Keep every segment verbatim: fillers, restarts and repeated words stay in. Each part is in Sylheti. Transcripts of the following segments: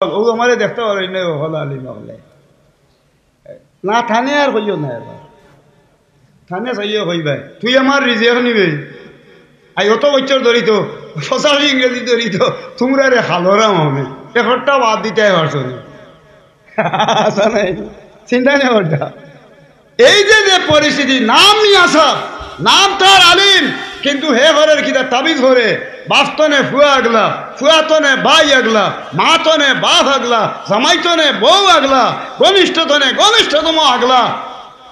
ও আমারে দেখতা পারইন না, অকল আলিম অকলে। না, থানে আর কইও না এবার। থানে চাইও কইবায়, "তুই আমার রিজিক নিবে।" আই অত বছর ধরি তো, পঁচাশি ইংরেজি ধরি তো, তুমরারে খালরাম আমি। একটা বাদ দিতায় পারছো না। আছা নাই? চিন্তা নাই ওটা। এই যে, যে পরিস্থিতি, নাম নি আছা, নাম তার আলিম, কিন্তু হে ঘরের কিতা তাবিজ ঘরে, বাফ তনে ফুয়া আগলা, ফুয়া তনে ভাই আগলা, মা তনে বাফ আগলা, জামাই তনে বউ আগলা, ঘনিষ্ঠ তনে ঘনিষ্ঠতম আগলা,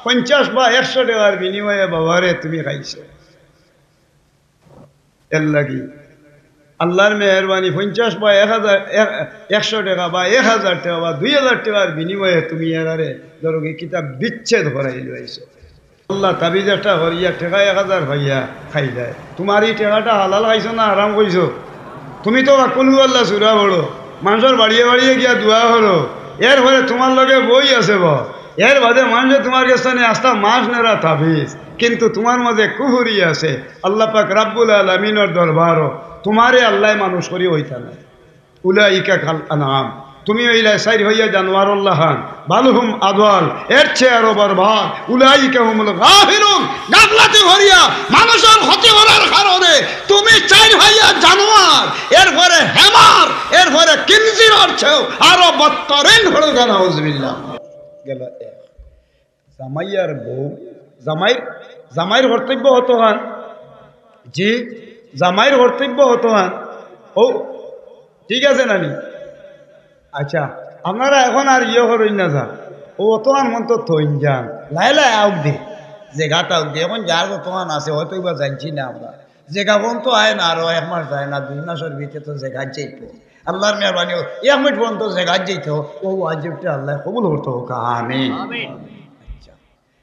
পঞ্চাশ বা একশো টেকার বিনিময়ে বাবারে তুমি খাইছো। এর লাগি আল্লাহর মেহেরবানি, পঞ্চাশ বা এক হাজার, এক-, একশো টেকা বা এক হাজার টেকা বা দুই হাজার টেকার বিনিময়ে তুমি এরারে ধরো কি কিতা বিচ্ছেদ করাই লইছো। আল্লাহ তাবিজ একটা করিয়া টেকা এক হাজার পাইয়া খাইলায়। তুমার ই টেকাটা হালাল খাইছো না হারাম খাইছো? তুমি তো কুল হু আল্লাহ সুরা পড়ো, মানষর বাড়িয়ে বাড়িয়ে গিয়া দোয়া করো, এরপরে তুমার লগে বই আছে বা, এর বাদে মানষে তুমার গেছ থনে আস্তা মাস নেরা তাবিজ, কিন্তু তুমার মাঝে কুফুরি আছে। আল্লাহ পাক রাব্বুল আলামিনর দরবারো তুমারে আল্লায় মানুষ করি অইতা নায়। উলাইকা কাল আনআম, তুমি অইলায় চাইর পাইয়া জানোয়ারর লাখান, বাল হুম আদওয়াল, এর চেয়ে আরো বরবাদ। উলাইকা হুমুল গাফিলুন, গাফলাতি করিয়া, মানষর ক্ষতি করার কারণে তুমি চাইর পাইয়া জানোয়ার, এরপরে হেমার, এরপরে কিনজিরর চেয়েও আরো বদতরিন। পড়ুক্কা নাউজুবিল্লাহ। গেল এক। জামাই আর বউ, জামাইর, জামাইর কর্তব্য কতখান? জি, জামাইর কর্তব্য কতখান? ও, ঠিক আছে নানি? আচ্ছা, আপনারা এখন আর ইয়ে করইন না যা, ও অতখান মন তো থইন যান, লাই লাই আউক দে, জেগাত আউক দে। এখন যার যতখান আছে হয়তো ইবা জানছি না আমরা, জেগা পর্যন্ত আয় না, আরো এক মাস যায় না, দুই মাসর ভিতরে তো জেগা যাইব। আল্লাহর মেহেরবানি, এক মিনিট পর্যন্ত জেগাত যাইতো, ও ওয়াজিবটা আল্লাহ কবুল করতো হোক, আমিন। আমিন। আচ্ছা,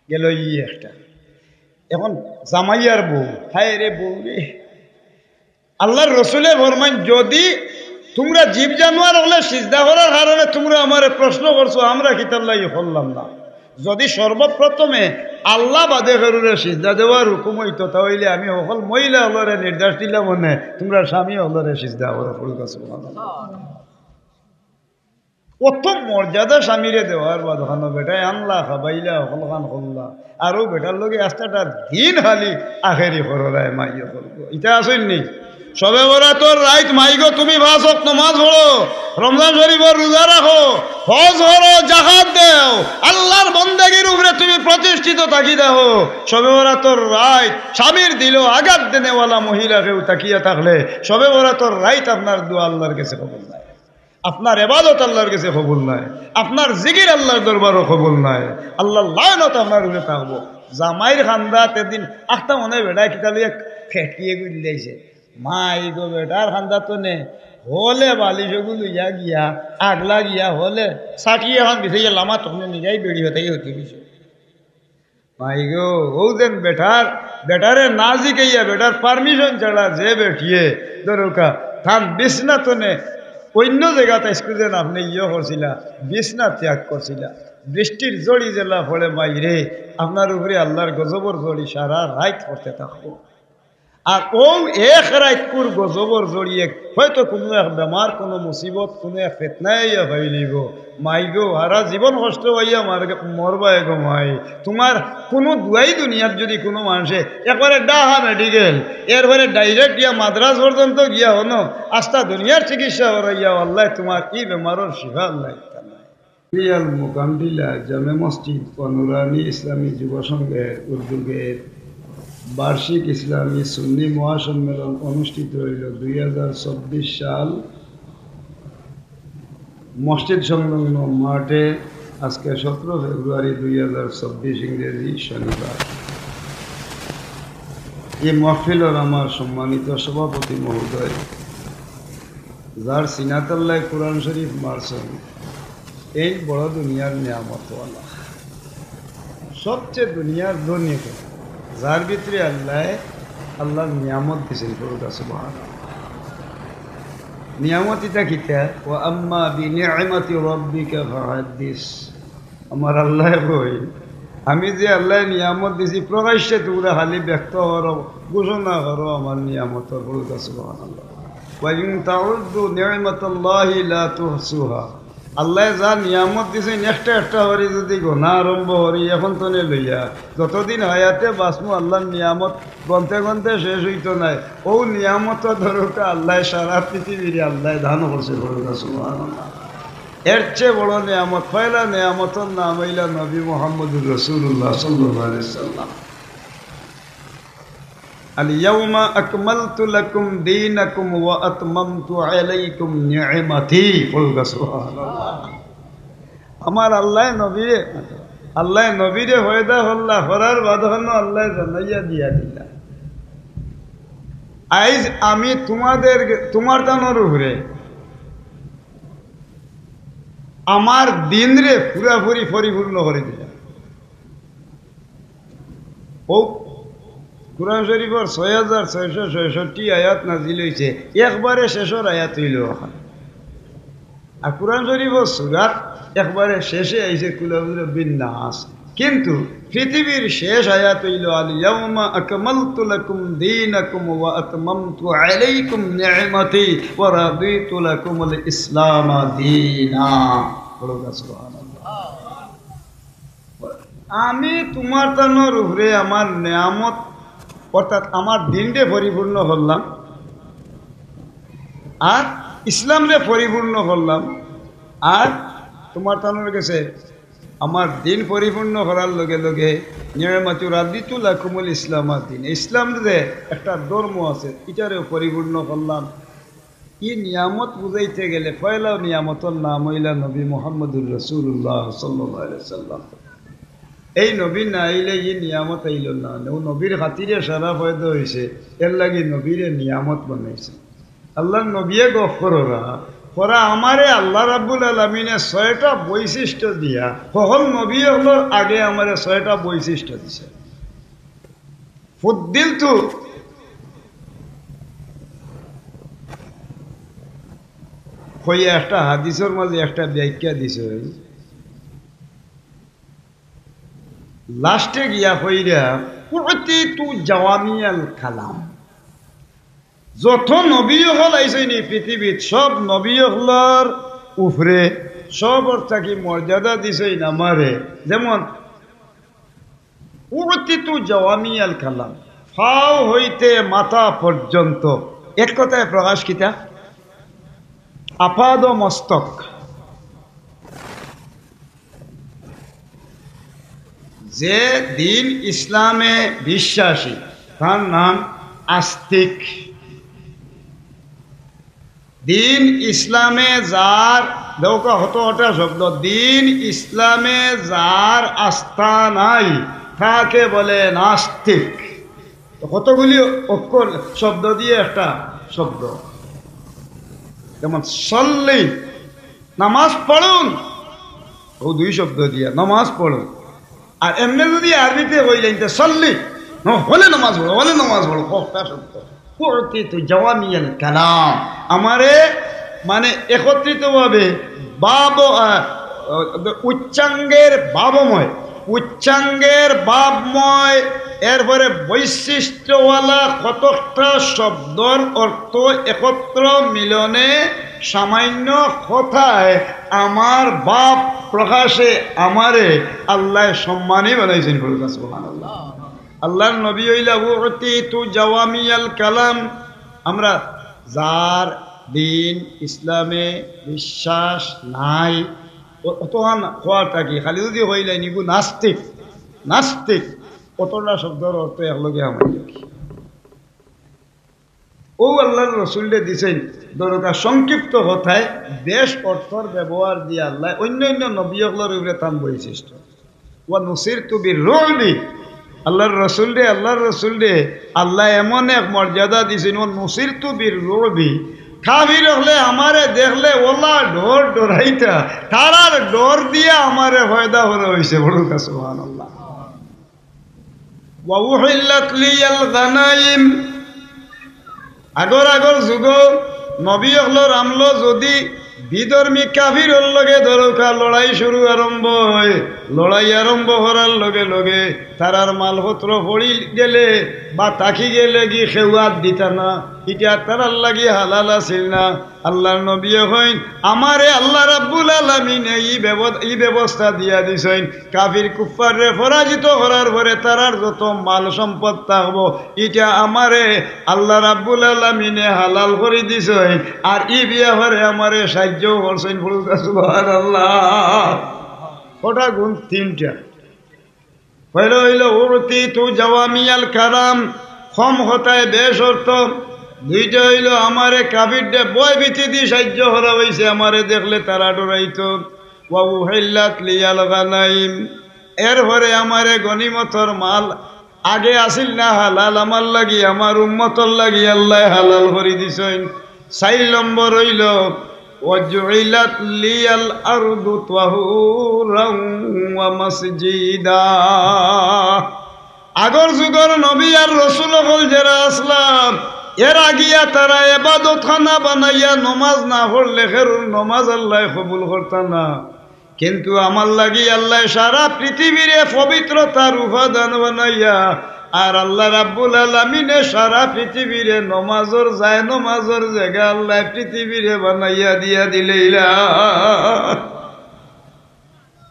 গেল ই একটা। এখন জামাই আর বউ, হায় রে বউ রে, আল্লাহর রসুলে ফরমাইন, যদি তুমরা জীব জানোয়ার অকলে সিজদা করার কারণে তুমরা আমারে প্রশ্ন করছো, আমরা কিতার লাগি করলাম না? যদি সর্বপ্রথমে আল্লাহ বাদে কেউরে সিজদা দেওয়ার হুকুম অইতো, তা অইলে আমি হকল মহিলা অকলরে নির্দেশ দিলাম অনে, তুমরা স্বামী অকলরে সিজদা করো। পড়ুক্কা সুবহানাল্লাহ। অত মর্যাদা স্বামীরে দেওয়ার বাদ খানো বেটায় আনলা, খাবাইলা, হকলখান করলা, আর ও বেটার লগে আস্তাটা দিন খালি আখেরি কররায় মাই অকল। ইতা আছইন নি? শবে বরাতর রাইত মাইগো তুমি পাঁচ ওয়াক্ত নমাজ পড়ো, রমজান শরীফর রোজা রাখো, হজ করো, জাকাত দেও, আল্লাহর বন্দেগির উপরে তুমি প্রতিষ্ঠিত থাকি দেখো। শবে বরাতর রাইত স্বামীর দিলো আঘাত দেনেওয়ালা মহিলা কেউ তাকিয়া থাকলে শবে বরাতর রাইত আপনার দোয়া আল্লাহর গেছে কবুল নায়, আপনার ইবাদত আল্লাহর গেছে কবুল নায়, আপনার জিকির আল্লাহর দরবারো কবুল নায়, আল্লাহর লানত আপনার উপরে থাকবো। জামাইর কান্দাত এদিন আখতা মনে বেটায় কিতা লইয়া খেটকিয়ে গুলি দিছে। মাইগো বেটার কান্দাত তনে হকলে বালিশ ওগু লইয়া গিয়া, আগলা গিয়া হকলে ছাটি এখান বিছাইয়া লামা তখনে নিজাই বেড়ি হতাই হতে গেছে। মাইগো, ও যেন বেটার, বেটারে না জিকাইয়া, বেটার permission ছাড়া যে বেটিয়ে, ধরুক্কা, তান বিছনা তনে অইন্য জেগাত আইজকু যেন আপনে ইয়ে করছিলা, বিছনা ত্যাগ করছিলা। বৃষ্টির জড়ি যেলা পড়ে মাইরে, আপনার উপরে আল্লাহর গজবর জড়ি সারা রাইত পড়তে থাকবো। আর ও এক রাইতকুর গজবর জড়িয়ে হয়তো কুনু এক বেমার, কুনু মুসিবত, কুনু এক ফিতনায় ইয়া পাইলিবো। মাইগো, হারা জীবন কষ্ট পাইয়া মার-, মরবায় গো মাই। তুমার কুনু দোয়াই দুনিয়াত যদি কুনু মানষে একবারে ঢাকা মেডিকেল, এরপরে direct গিয়া মাদ্রাজ পর্যন্ত গিয়া হনো আস্তা দুনিয়ার চিকিৎসা করাইয়া, আল্লায় তুমার ই বেমারর শিফা আল্লায় দিতা নায়। রিয়াল মোকামটিলা জামে মসজিদ ও নুরানি ইসলামী যুব সংঘের উদ্যোগে বার্ষিক ইসলামী সুন্নি মহাসম্মেলন অনুষ্ঠিত হইল দুই হাজার চব্বিশ সাল মসজিদ সংলগ্ন মাঠে আজকে সতেরো ফেব্রুয়ারি দুই হাজার চব্বিশ ইংরেজি শনিবার। এই মহফিলর আমার সম্মানিত সভাপতি মহোদয়, যার সিনাত আল্লায় কোরআন শরীফ মারছেন, এই বড় দুনিয়ার নিয়ামতওয়ালা, সবচেয়ে দুনিয়ার ধনী, যার ভিতরে আল্লায়, আল্লাহর নিয়ামত দিছেন। পড়ুক্কা সুবহানাল্লাহ। নিয়ামত ইতা কিতা? "ওয়া আম্মা বিনি'মাতি রাব্বিকা ফাহাদ্দিস।" আমার আল্লায় কই, আমি যে আল্লায় নিয়ামত দিছি, প্রকাশ্যে তুমরা খালি ব্যক্ত করো, ঘোষণা করো আমার নিয়ামতর। পড়ুক্কা সুবহানাল্লাহ। وإن تعدوا نعمة الله لا تحصوها। আল্লায় যা নিয়ামত দিছইন, একটা একটা করি যুদি গনা আরম্ভ করি, এখন তনে লইয়া যতদিন হায়াতে বাঁচমু, আল্লার নিয়ামত গনতে গনতে শেষ অইতো নায়। অউ নিয়ামত ধরুকা আল্লায় সারা পৃথিবীরে আল্লায় দান করছে, বলুন না সুবহানাল্লাহ। এর চেয়ে বড় নিয়ামত, পয়লা নিয়ামতর নাম অইলা নবী মুহাম্মদুর রাসূলুল্লাহ সাল্লাল্লাহু আলাইহি সাল্লাম। اليوم أكملت لكم دينكم وأتممت عليكم نعمتي। বলুন সুবহানাল্লাহ। আমার আল্লায় নবীরে, আল্লায় নবীরে পয়দা করলা, করার বাদ অনো আল্লায় জানাইয়া দিয়া দিলা, আইজ আমি তোমাদের, তোমার তানর উপরে আমার দিনরে পুরাপুরি পরিপূর্ণ করি দিলাম। অউ কোরআন শরীফর ছয় হাজার ছয়শো ছয়ষট্টি আয়াত নাজিল অইছে, একবারে শেষর আয়াত অইলো অখান। আর কোরআন শরীফর সূরার একবারে শেষে আইছে কুল আউযু বিরাব্বিন নাস, কিন্তু পৃথিবীর শেষ আয়াত অইলো, اليوم أكملت لكم دينكم وأتممت عليكم نعمتي ورضيت لكم الإسلام دينا। বলুন না সুবহানাল্লাহ। আমি তোমার তানর উপরে আমার নিয়ামত, অর্থাৎ আমার দিনরে পরিপূর্ণ করলাম, আর ইসলামরে পরিপূর্ণ করলাম, আর তোমার তানর গেছে আমার দিন পরিপূর্ণ করার লগে লগে নিয়ামতি রাদিতু লাকুমুল ইসলাম দিন, ইসলাম যে একটা ধর্ম আছে, ইটারেও পরিপূর্ণ করলাম। ই নিয়ামত বুঝাইতে গেলে পয়লা নিয়ামতর নাম অইলা নবী মুহাম্মদুর রাসূলুল্লাহ সাল্লাল্লাহু আলাইহি সাল্লাম। এই নবী না আইলে ই নিয়ামত আইলো না। অউ নবীর খাতিরে সারা পয়দা অইছে, এর লাগি নবীরে নিয়ামত বানাইছে। আল্লার নবিয়ে গফ কররা, করা আমারে আল্লাহ রাব্বুল আলামিনে ছয়টা বৈশিষ্ট্য দিয়া, হকল নবী অকলর আগে আমারে ছয়টা বৈশিষ্ট্য দিছে। ফুদ্দিলতু কইয়া একটা হাদিসর মাঝে একটা ব্যাখ্যা দিছে, লাস্টে গিয়া কইরা, উতিতু জাওয়ামিয়াল কালাম। যত নবী অকল আইছইন নি পৃথিবীত, সব নবী অকলর উপরে সবর থাকি মর্যাদা দিছইন আমারে। যেমন উতিতু জাওয়ামিয়াল কালাম, পাও হইতে মাথা পর্যন্ত, এক কথায় প্রকাশ কিতা? আপাদ মস্তক। যে দিন ইসলামে বিশ্বাসী, তার নাম আস্তিক। দিন ইসলামে যার, দেখো কত কটা শব্দ, দিন ইসলামে যার আস্থা নাই, তাকে বলে নাস্তিক। তো কতগুলি অক্ষর, শব্দ দিয়া একটা শব্দ। যেমন সল্লি, নামাজ পড়ুন, অউ দুই শব্দ দিয়া নামাজ পড়ুন। আর এমনে যুদি আরবিতে কইলাইন, তে সল্লি, ন-, হলে নামাজ পড়ো, হলে নামাজ পড়ো, কটা শব্দ। উতিতু জাওয়ামিয়াল কালাম, আমারে মানে একত্রিতভাবে বাব-, আহ, আহ, উচ্চাঙ্গের বাবময়, উচ্চাঙ্গের বাবময়, এরপরে বৈশিষ্ট্যওয়ালা কতকটা শব্দর অর্থ একত্র মিলনে সামান্য কথায় আমার বাব প্রকাশে আমারে আল্লায় সম্মানী বানাইছইন। বলুন সুবহানাল্লাহ। আল্লার নবী অইলা উতিতু জাওয়ামিয়াল কালাম। আমরা যার দিন ইসলামে বিশ্বাস নাই, অ-, অতখান কওয়ার থাকি খালি যুদি কইলাইন ইগু নাস্তিক, নাস্তিক, অতটা শব্দর অর্থ একলগে আমার কি? অউ আল্লার রসুলরে দিছইন, দরকার সংক্ষিপ্ত কথায় বেশ অর্থর ব্যবহার দিয়া আল্লায় অইন্য অইন্য নবী অকলর উপরে তান বৈশিষ্ট্য। ওয়া নুসিরতু বির রুবি। আল্লার রসুলরে, আল্লার রসুলরে আল্লায় এমন এক মর্যাদা দিছইন, ওয়া নুসিরতু বির রুবি। কাফির অকলে আমারে দেখলে অলা ডর ডরাইতা, তারার ডর দিয়া আমারে পয়দা করা অইছে। বলুন সুবহানাল্লাহ। ওয়া উহিল্লাত লিয়াল গানাইম। আগর আগর যুগো নবী অকলর আমলো যুদি বিধর্মী কাফিরর লগে ধরউক্কা লড়াই শুরু আরম্ভ অয়। লড়াই আরম্ভ করার লগে লগে তারার মালপত্র পড়ি গেলে বা থাকি গেলেগি কেউ আত দিতা না, ইটা তারার লাগি হালাল আছিল না। আল্লাহর নবীয়ে কইন, "আমারে আল্লাহ রাব্বুল আলামিনে ই ব্যব-, ই ব্যবস্থা দিয়া দিছইন।" কাফির কুফফাররে পরাজিত করার পরে তারার যত মাল সম্পদ থাকবো, ইটা আমারে আল্লাহ রাব্বুল আলামিনে হালাল করি দিছইন, আর ই ব্যাপারে আমারে সাহায্য করছইন। পড়ুক্কা সুবহানাল্লাহ। কটা গুণ? তিনটা। পয়লা অইলো, "উতিতু জাওয়ামিআল কালাম", কম কথায় বেশ অর্থ। দুইটা অইলো, আমারে কাফিররে ভয় ভীতি দি সাহায্য করা অইছে, আমারে দেখলে তারা ডরাইতো। "ওয়া উহিল্লাত লিয়াল গানাইম", এরপরে আমারে গনিমতর মাল আগে আছিল না হালাল, আমার লাগি, আমার উম্মতর লাগি আল্লায় হালাল করি দিছইন। চাইর নম্বর অইলো, "ওয়াজুইলাত লিয়াল আরদু তাহুরান ওয়া মাসজিদা।" আগর যুগর নবী আর রসুল অকল যেরা আছলা, এর আগিয়া তারা এবাদতখানা বানাইয়া নমাজ না পড়লে কেউর নমাজ আল্লায় কবুল করতা না। কিন্তু আমার লাগি আল্লায় সারা পৃথিবীরে পবিত্রতার উপাদান বানাইয়া, আর আল্লাহ রাব্বুল আলামিনে সারা পৃথিবীরে নমাজর জায়নমাজর জাগা আল্লায় পৃথিবীরে বানাইয়া দিয়া দিলাইলা।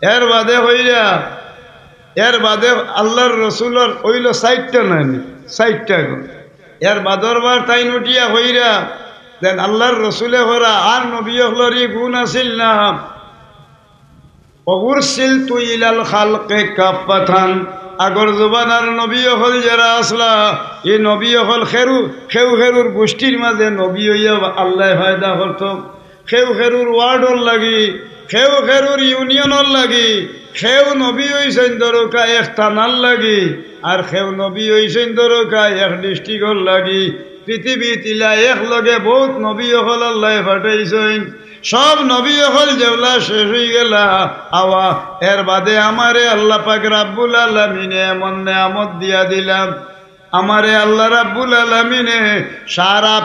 এর বাদে কইরা, এর বাদে আল্লাহর রসুলর অইলো চাইরটা নানি, চাইরটা গুণ। এর বাদর বার তাইন উঠিয়া কইরা, যেন আল্লাহর রসুলে কইরা আর নবী অকলর ই গুণ আছিল না। "ওয়া উরসিলতু ইলাল খালকি কাফফাতান।" আগর জমানার নবী অকল যেরা আছলা, ই নবী অকল কেউ, কেউ কেউর গুষ্টির মাঝে নবী অইয়া আল্লায় পয়দা করতো। কেউ কেউর ওয়ার্ডর লাগি, কেউ কেউর ইউনিয়নর লাগি, কেউ নবী অইছইন ধরউক্কা এক থানার লাগি, আর কেউ নবী অইছইন ধরউক্কা এক ডিস্ট্রিক্টর লাগি। পৃথিবীত ইলা এক লগে বউত নবী অকল আল্লায় পাঠাইছইন। সব নবী অকল যেবলা শেষ অইগেলা, আওয়া, এর বাদে আমারে আল্লাহ পাক রাব্বুল আলামিনে এমন নেয়ামত দিয়া দিলা, আমারে আল্লাহ রাব্বুল আলামিনে সারা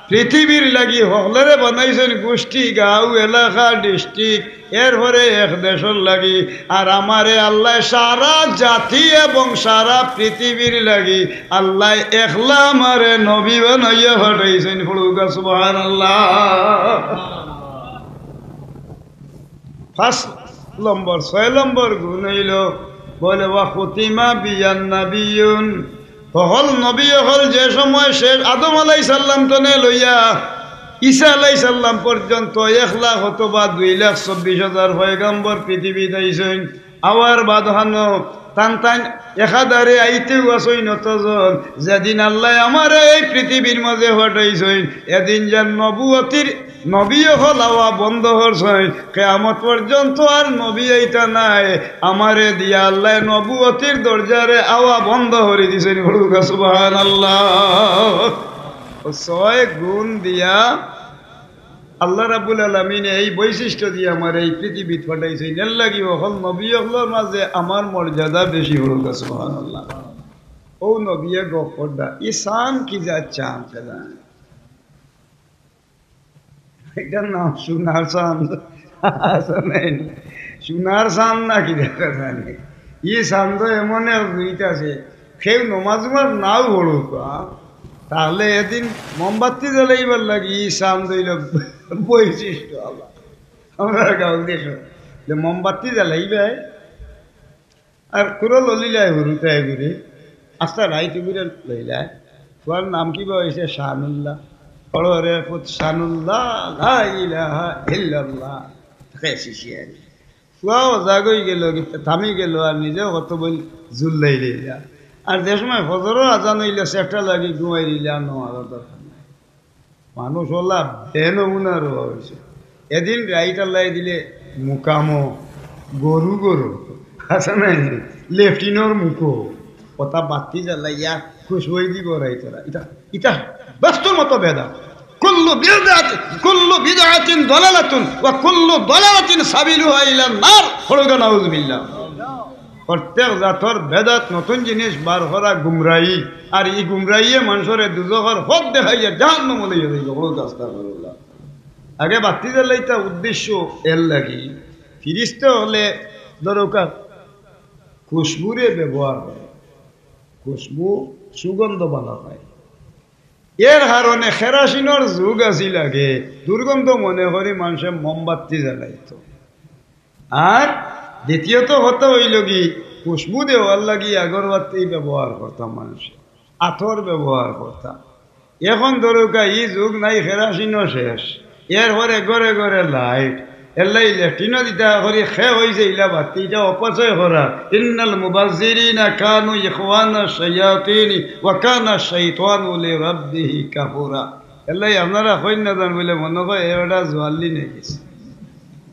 পৃথিবীর লাগি হকলরে বানাইছইন, গুষ্টি, গাঁও, এলাকা, ডিস্ট্রিক্ট, এরপরে এক দেশর লাগি। আর আমারে আল্লায় সারা জাতি এবং সারা পৃথিবীর লাগি আল্লায় একলা আমারে নবী বানাইয়া পাঠাইছইন। পড়ুক্কা সুবহানাল্লাহ। পাঁচ নম্বর, ছয় নম্বর গুণ অইলো, বলে, "ওয়া খুতিমা বিয়ান নাবিয়ুন।" হকল নবী অকল যে সময় শেষ, আদম আলাইহিস সালাম তনে লইয়া ঈসা আলাইহিস সালাম পর্যন্ত এক লাখ অথবা দুই লাখ চব্বিশ হাজার পয়গাম্বর পৃথিবীত আইছইন। আওয়ার বাদ হানো তান তান একাধারে আইতেউ আছইন অতজন। যেদিন আল্লায় আমারে এই পৃথিবীর মাঝে পাঠাইছইন, এদিন যেন নবুয়তির নবী অকল আওয়া বন্ধ করছইন, কিয়ামত পর্যন্ত আর নবী আইতা নায়। আমারে দিয়া আল্লায় নবুয়তির দরজারে আওয়া বন্ধ করি দিছইন। পড়ুক্কা সুবহানাল্লাহ। অউ ছয় গুণ দিয়া আল্লাহ রাব্বুল আলামিনে এই বৈশিষ্ট্য দিয়া আমারে এই পৃথিবীত পাঠাইছইন। এর লাগি হকল নবী অকলর মাঝে আমার মর্যাদা বেশি। পড়ুক্কা সুবহানাল্লাহ। অউ নবিয়ে গফরদা, ই শান কি জাত শান কে জানে? ইটার নাম সোনার চান। আছে নাই? সোনার চান না কিতা জানি। ই চান তো এমন এক জুইত আছে, কেউ নমাজ উমাজ নাও পড়ুক, আ? তাহলে এদিন মোমবাতি জ্বালাইবার লাগি ই চান অইলো বৈশিষ্ট্য আবার। আমরার গাঁও দেশো যে মোমবাতি জ্বালাইবায়, আর কুরো ললিলায় হুরুতায় ঘুরে, আস্তা রাইত ঘুরে লইলায়। ফুয়ার নাম কিবা অইছে শানুল্লাহ। পড়ো রে পুত শানুল্লাহ, লা ইলাহা ইল্লাল্লাহ। তাকে শিশিয়ে আনি। ফুয়াও জাগ অই গেল, থামি গেল, আর নিজেও কত বইল জুল্লাই লইলা। আর যে সময় ফজরর আজান অইলে সেটা লাগি ঘুমাই দিলে আর নমাজর দরকার নাই। মানুষ অলা বেনমুনার অইছে। এদিন রাইত আল্লায় দিলে মুকামো, গরু গরু, আছে নাই? লেফটিনর মুখো, অতা বাতি জ্বালাইয়া খুশবই দিব রাইতরা। ইটা, ইটা বাস্তুর মতো বেদাত। কুল্লু বিদআতিন, কুল্লু বিদআতিন দালালাতুন ওয়া কুল্লু দালালাতিন সাবিলুহা ইলান নার। পড়ুক্কা নাউজুবিল্লাহ। প্রত্যেক জাতর বেদাত, নতুন জিনিস বার করা গুমরাহি, আর ই গুমরাহিয়ে মানষরে দুজখর পথ দেখাইয়া জাহান্নামো লইয়া যাইবো। পড়ুক্কা আস্তাগফিরুল্লাহ। আগে বাতি জ্বালাইতা উদ্দেশ্য এর লাগি, ফিরিস্তা অকলে দরকার খুশবুরে ব্যবহার করে, খুশবু সুগন্ধ ভালা পায়। এর কারণে কেরাসিনর যুগ আছিল আগে, দুর্গন্ধ মনে করি মানষে মোমবাতি জ্বালাইতো। আর দ্বিতীয়ত কথা অইলো কি, খুশবু দেওয়ার লাগি আগরবাতি ব্যবহার করতাম মানষে, আতর ব্যবহার করতাম। এখন দরকার ই যুগ নাই, কেরাসিনও শেষ। এরপরে ঘরে ঘরে লাইট, এল্লাই লেট্রিনও দিতা করি খে অইছে ইলা বাতি, ইটা অপচয় করা। ইন্নাল মুবাজ্জিরিনা কানু ইখওয়ানা শায়াতিনি ওয়া কানা শাইতানু লিরাব্বিহি কাফুরা। এল্লাই আপনারা কইন না জান বলে মনে কয় এ বেটা জোয়াল্লি নে গেছে।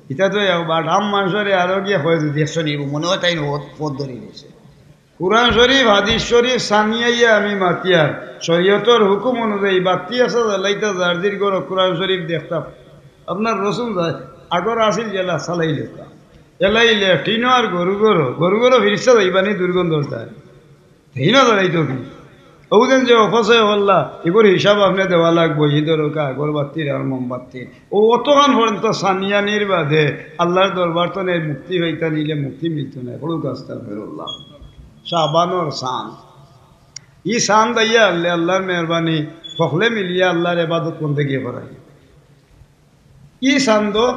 ইটা তো একবার আম মানষরে আরো গিয়া কয় যদি একশো নিব, মনে হয় তাই পথ ধরি নিছে। কোরআন শরীফ, হাদিস শরীফ সানিয়াইয়া আমি মাতিয়ার, শরীয়তর হুকুম অনুযায়ী বাতি আছে জ্বালাইতা যার দির ঘরো কোরআন শরীফ দেখতাম। আপনার রসুল যায়, আগর আসিল যেলা চালাইল কা। এলাই লেট্রিনও আর গরু ঘরো, গরু ঘরো ফিরিস্তা যাইবানি দুর্গন্ধ যায়। হেই না দাঁড়াইতো কি? ওদের যে অপচয় করলা, এগুর হিসাব আপনি দেওয়া লাগবো, ই দরকার, আগরবাতির আর মোমবাতির। ও অতখান পর্যন্ত সানিয়ানির বাদে আল্লাহর দরবার তো নেই, মুক্তি হইতা নিলে মুক্তি মিলতো না। পড়ুক আস্তাগফিরুল্লাহ। শাবানোর চান, ই চান দাইয়া আল্লাহ, আল্লাহর মেহরবানি, সকলে মিলিয়া আল্লাহর ইবাদত বন্দেগি করাই। ই চান্দ,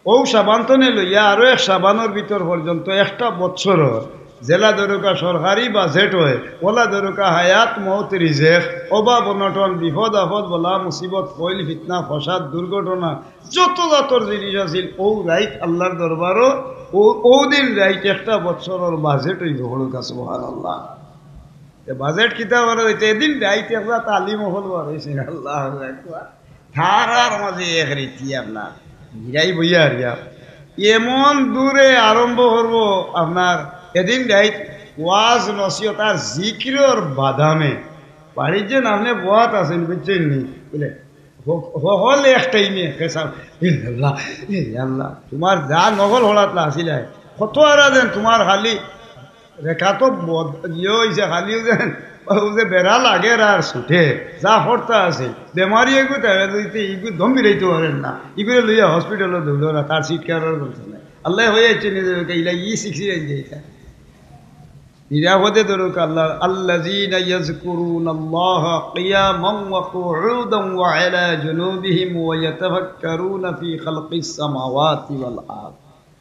ও শাবান তনে লইয়া আরো এক শাবানোর ভিতর পর্যন্ত একটা বছরর যেলা দরকার সরকারি বাজেট হয়, ওলা দরকার হায়াত মউত রিজেক, অভাব অনটন, বিপদ আপদ, বলা মুসিবত, ফইল ফিতনা, ফসাদ, দুর্ঘটনা, যত জাতর জিনিস আছিল, ও রাইত আল্লাহর দরবারও, ও, ও দিন রাইত একটা বছরর বাজেট হইব। পড়ুক সুবহানাল্লাহ। তে বাজেট কিতা করে হইতে? এদিন রাইত একটা তালিম হল আর হইছে, আল্লাহু আকবার। তারার মাঝে এক রীতি আপনার গিরাই বইয়া হারিয়া এমন দূরে আরম্ভ করব আপনার এদিন রাইত ওয়াজ নসিহত আর জিকিরর বাদামে বাড়ির যে নামে বহাত আছেন, বুঝছেন নি? বলে, হ-, হকল এক টাইমে খেসাব, "এ আল্লাহ, এ আল্লাহ, তোমার যা নকল হলাত আসিলাই, কত আরা দেন তোমার খালি রেখা তো বদ-, ইয়ে হইছে, খালি ও যেন, ও যে বেড়া লাগে আর ছুটে, যা হর্তা আছে, বেমারি এগু দেখা দিতে, ইগু দম বিরাইতে পারেন না, ইগুলো লইয়া হসপিটালে দৌড়রা, তার সিট কারোর বলছে না।" আল্লাহ হয়ে যাচ্ছে নিজের, ইলা ই সিক্সি যাইছে এটা। নিরাপদে ধরুক আল্লাহ। الذين يذكرون الله قياما وقعودا وعلى جنوبهم ويتفكرون في خلق السماوات والأرض।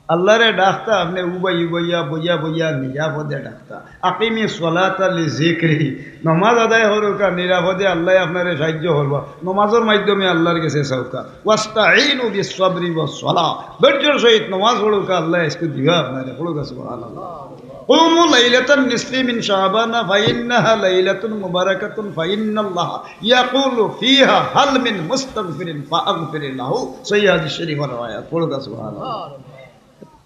আল্লাহরে ডাকতা আপনি উবাই উবাইয়া, বইয়া বইয়া নিরাপদে ডাকতা। أقم الصلاة لذكري। নমাজ আদায় করুকা নিরাপদে, আল্লাহ আপনারে সাহায্য করবা। নমাজর মাধ্যমে আল্লাহর গেছে চাউকা। واستعينوا بالصبر والصلاة। ধৈর্যর সহিত নমাজ পড়ুকা, আল্লাহ আজকে দিবা আপনারে। পড়ুকা সুবহানাল্লাহ। قوموا ليلة النصف من شعبان فإنها ليلة مباركة فإن الله يقول فيها هل من مستغفر فأغفر له। সহিহ হাদিস শরীফর রেওয়ায়াত। পড়ুকা সুবহানাল্লাহ।